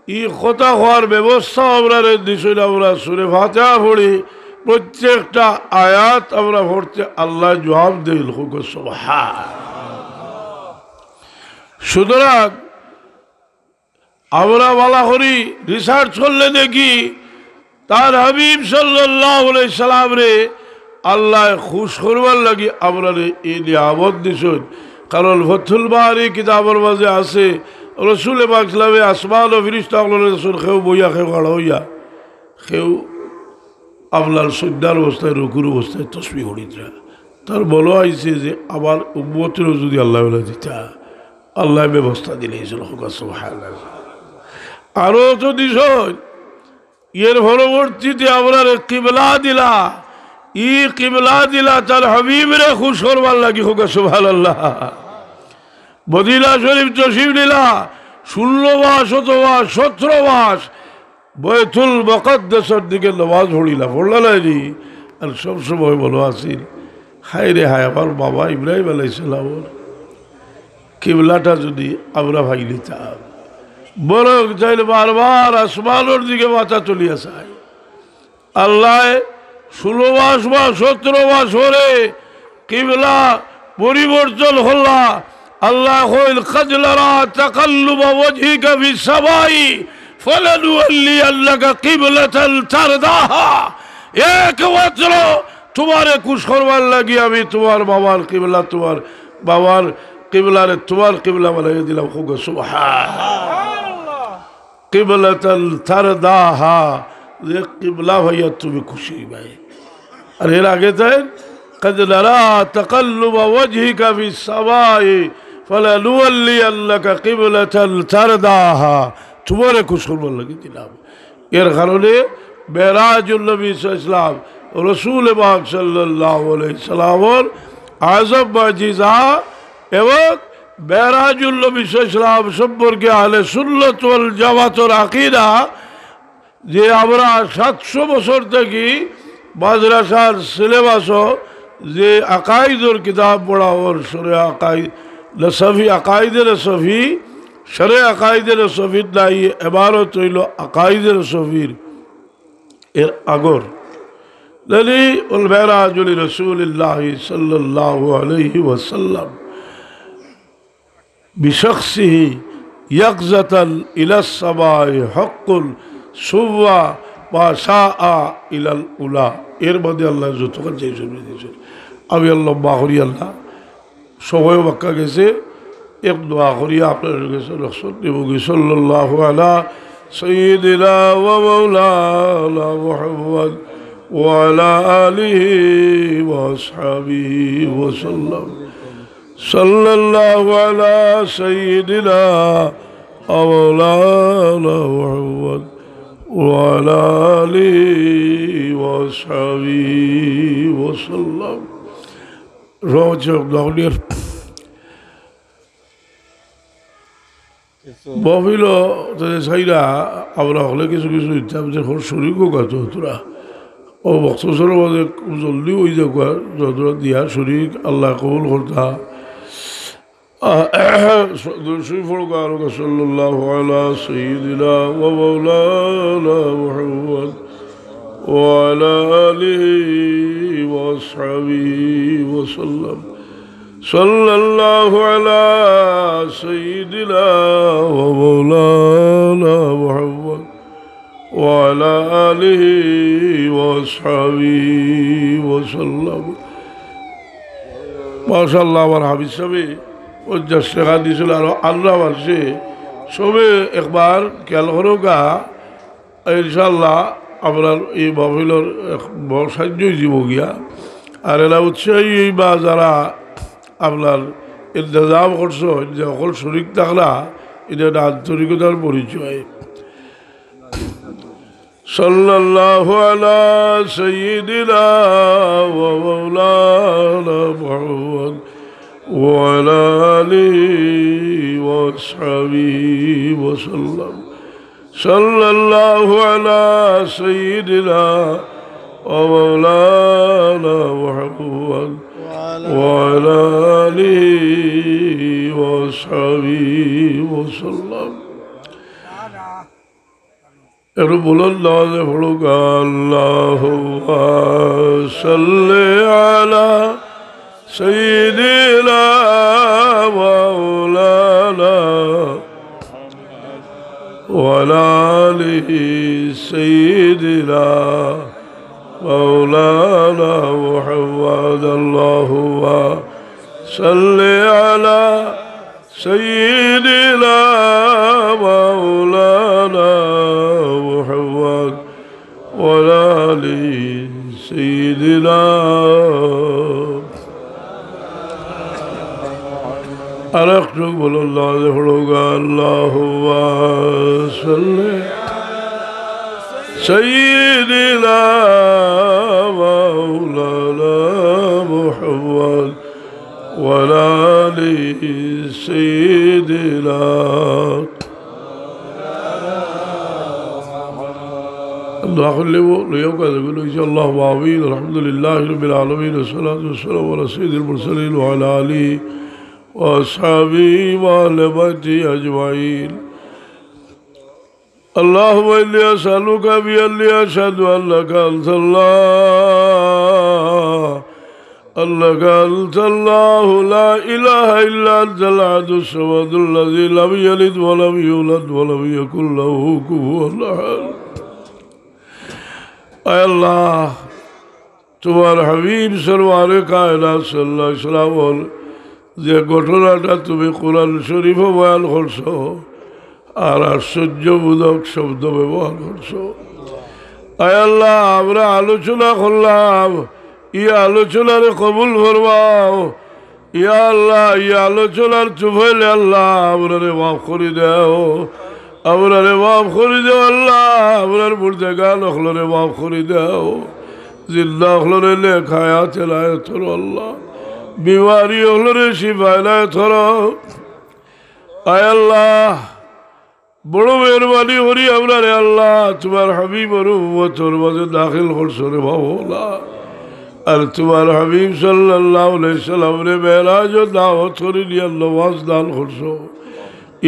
ই কথা কওয়ার ব্যবস্থা আমরারে দিছইন। আমরা সূরা ফাতিহা পড়ি, প্রত্যেকটা আয়াত আমরা পড়তে আল্লায় জবাব দেইন। কউক্কা সুবহান। সুতরাং আমরা ভালা করি research করলে দেখি, তার হাবিব সাল্লাল্লাহু আলাইহি সাল্লামরে আল্লায় খুশ করবার লাগি আমরারে ই নিয়ামত দিছইন। কারণ ফতহুল বারী কিতাবর মাঝে আছে, রসুল পাক সাল্লামে আসমান ও ফিরিস্তা অকলরে দেখছইন, কেউ বইয়া, কেউ খাড়া অইয়া, কেউ আপনার সজদার অবস্থায়, রুকুর অবস্থায় তসবিহ পড়িতরা। তার মনো অইছে যে আমার উম্মতরেও যুদি আল্লায় অলা দিতা, আল্লায় ব্যবস্থা দিলাইছইন। কউক্কা সুবহানাল্লাহ। আরো তো দিছইন, এর পরবর্তীতে আমরারে কিবলা দিলা, ই কিবলা দিলা তার হাবিবরে খুশ করবার লাগি। কউক্কা সুবহানাল্লাহ। মদিনা শরীফ তশরিফ নিলা, ষোলো মাস অথবা সতেরো মাস বায়তুল মুকাদ্দাসর দিকে নামাজ পড়িলা, পড়লা না নি? আর সব সময় মনো আছিল, হায় রে হায়, আমার বাবা ইব্রাহিম আলাইহিস সালামর কিবলাটা যুদি আমরা পাইলিতাম। বরং তাইলে বারবার আসমানর দিকে মাথা তুলিয়া চায়। আল্লায় ষোলো মাস বা সতেরো মাস পরে কিবলা পরিবর্তন করলা। আল্লায় কইল, "কাদ নারা তাকাল্লুবা ওয়াজহিকা ফিস সামাই, ফালানুওয়াল্লিয়ান্নাকা কিবলাতান তারদাহা।" একমাত্র তুমারে খুশ করবার লাগি আমি তুমার বাবার কিবলা, তুমার বাবার কিবলারে তুমার কিবলা বানাইয়া দিলাম। কউক্কা সুবহান। কিবলাতান তারদাহা, যে কিবলা পাইয়া তুমি খুশি অইবায়। আর এর আগে তাইন, قد نرى تقلب وجهك في السماء فلنولينك قبلة ترضاها, তুমারে খুশ করবার লাগি দিলাম। এর কারণে মেরাজুন নবী সাল্লাল্লাহু আলাইহি ওয়াসাল্লাম, রসুল পাক সাল্লাল্লাহু আলাইহি ওয়াসাল্লামর আজম মুজিজা এবং মেরাজুন নবী সাল্লাল্লাহু আলাইহি ওয়াসাল্লাম সম্পর্কে আহলে সুন্নাত ওয়াল জামাতর আকীদা যে আমরা সাতশো বছর থাকি মাদ্রাসার সিলেবাসো যে আকাইদর কিতাব পড়া অর, শরে আকাইদ নসফি, আকাইদে নসফি, শরে আকাইদে নসফির নায় এবারত অইলো আকাইদে নসফির এর আগর। يعني والمعراج لرسول الله صلى الله عليه وسلم بشخصه يقظة إلى السماء حق سوى ما شاء إلى العلا। এর মধ্যে আল্লাহ যতখান চাইছইন দিছইন। আমি আল্লাহ মাফ করি আল্লাহ। সময় বাক্কা গেছে, এক দোয়া করি আপনার কাছে রহমত দেব কি, সাল্লাল্লাহু আলা সাইয়্যিদিনা ওয়া মাওলানা মুহাম্মদ ওয়া আলা আলিহি ওয়া আসহাবিহি ওয়া সাল্লাম। সাল্লাল্লাহু আলা সাইয়্যিদিনা ওয়া মাওলানা মুহাম্মদ ওয়া আলা আলিহি ওয়া আসহাবিহি ওয়া সাল্লাম। রহমত দখলিয়ার মহফিল তো সাইরা আমরা হকলে কিছু কিছু ইচ্ছা যে হর শরীর গো গাছ তোরা ও বক্তসর মাঝে খুব জলদি অই যাক, যতটা দিয়া শরীর আল্লাহ কবুল করতা। আহ, দুরূদ শরীফ পড়ো, আরো صلى الله على سيدنا ومولانا محمد وعلى آله وأصحابه وسلم. صلى الله على سيدنا ومولانا محمد وعلى آله وأصحابه وسلم. মাশাআল্লাহ, আমার হাফিজ সাহেব পঞ্চাশ টেকা দিছিল, আরো আল্লাহ মানছে সবে একবার খেয়াল করো গা। ইনশাআল্লাহ আপনার এই মহফিলর এক বড় সাহায্য অই যিবো গিয়া। আর এলা উৎসাহী অইবা যারা আপনার ইন্তজাম করছো, যে সকল শরিক থাকরা, এটা একটা আন্তরিকতার পরিচয়। صلى الله على سيدنا ومولانا محمد وعلى آله وأصحابه وسلم. صلى الله على سيدنا ومولانا محمد وعلى آله وأصحابه وسلم. একটু বুলন্দ আওয়াজে পড়ুক, اللهم صل على سيدنا مولانا وعلى آل سيدنا مولانا محمد. اللهم صل على سيدنا مولانا محمد وعلى آل سيدنا. আর একটু বুলন্দ আওয়াজে পড়ুক, اللهم صل سيدنا مولانا محمد وعلى آل سيدنا. داخل ليو، ليو كذا بلو، إن شاء الله، آمين. الحمد لله رب العالمين، والصلاة والسلام على سيد المرسلين وعلى آله وأصحابه وأهل بيته أجمعين. اللهم إني أسألك بأني أشهد أنك أنت الله، أنك أنت الله لا إله إلا أنت الأحد الصمد الذي لم يلد ولم يولد ولم يكن له كفوا أحد. আয় আল্লাহ, তুমার হাবিব সরওয়ারে কায়নাত সাল্লাল্লাহু আলাইহি ওয়াসাল্লামর যে ঘটনাটা তুমি কোরআন শরীফো বয়ান করছো, আর আশ্চর্যবোধক শব্দ ব্যবহার করছো। আয় আল্লাহ, আমরা আলোচনা করলাম, ই আলোচনারে কবুল ফরমাও। ইয়া আল্লাহ, ই আলোচনার তুফাইলে আল্লাহ, আমরারে মাফ করি দেও, আমরারে মাফ করি দেও আল্লাহ, আমরার মুর্দেগান অকলরে মাফ করি দেও, জিন্দা অকলরে নেক হায়াত এনায়েত করো আল্লাহ, বিমারি অকলরে শিফা এনায়েত করো। আয় আল্লাহ, বড় মেহেরবানি করি আমরারে আল্লাহ, তুমার হাবিবর উম্মতর মাঝে দাখিল করছো রে মাওলা। আর তুমার হাবিব সাল্লাল্লাহু আলাইহি সাল্লামরে মেরাজো দাওয়াত করি নিয়া নমাজ দান করছো।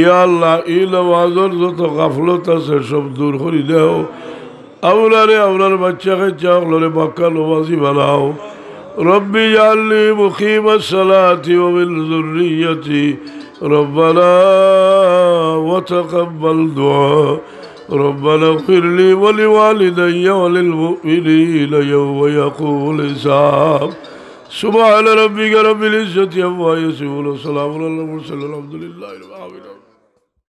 ইয়া আল্লাহ, ই নমাজর যত গাফলত আছে সব দূর করি দেও। আমরারে, আমরার বাচ্চা কাচ্চা অকলরে পাক্কা নমাজি বানাও। رب اجعلني مقيم الصلاة ومن ذريتي ربنا وتقبل دعاء ربنا اغفر لي ولوالدي وللمؤمنين يوم يقوم الحساب. سبحان ربك رب العزة عما يصفون وسلام على المرسلين والحمد لله رب العالمين.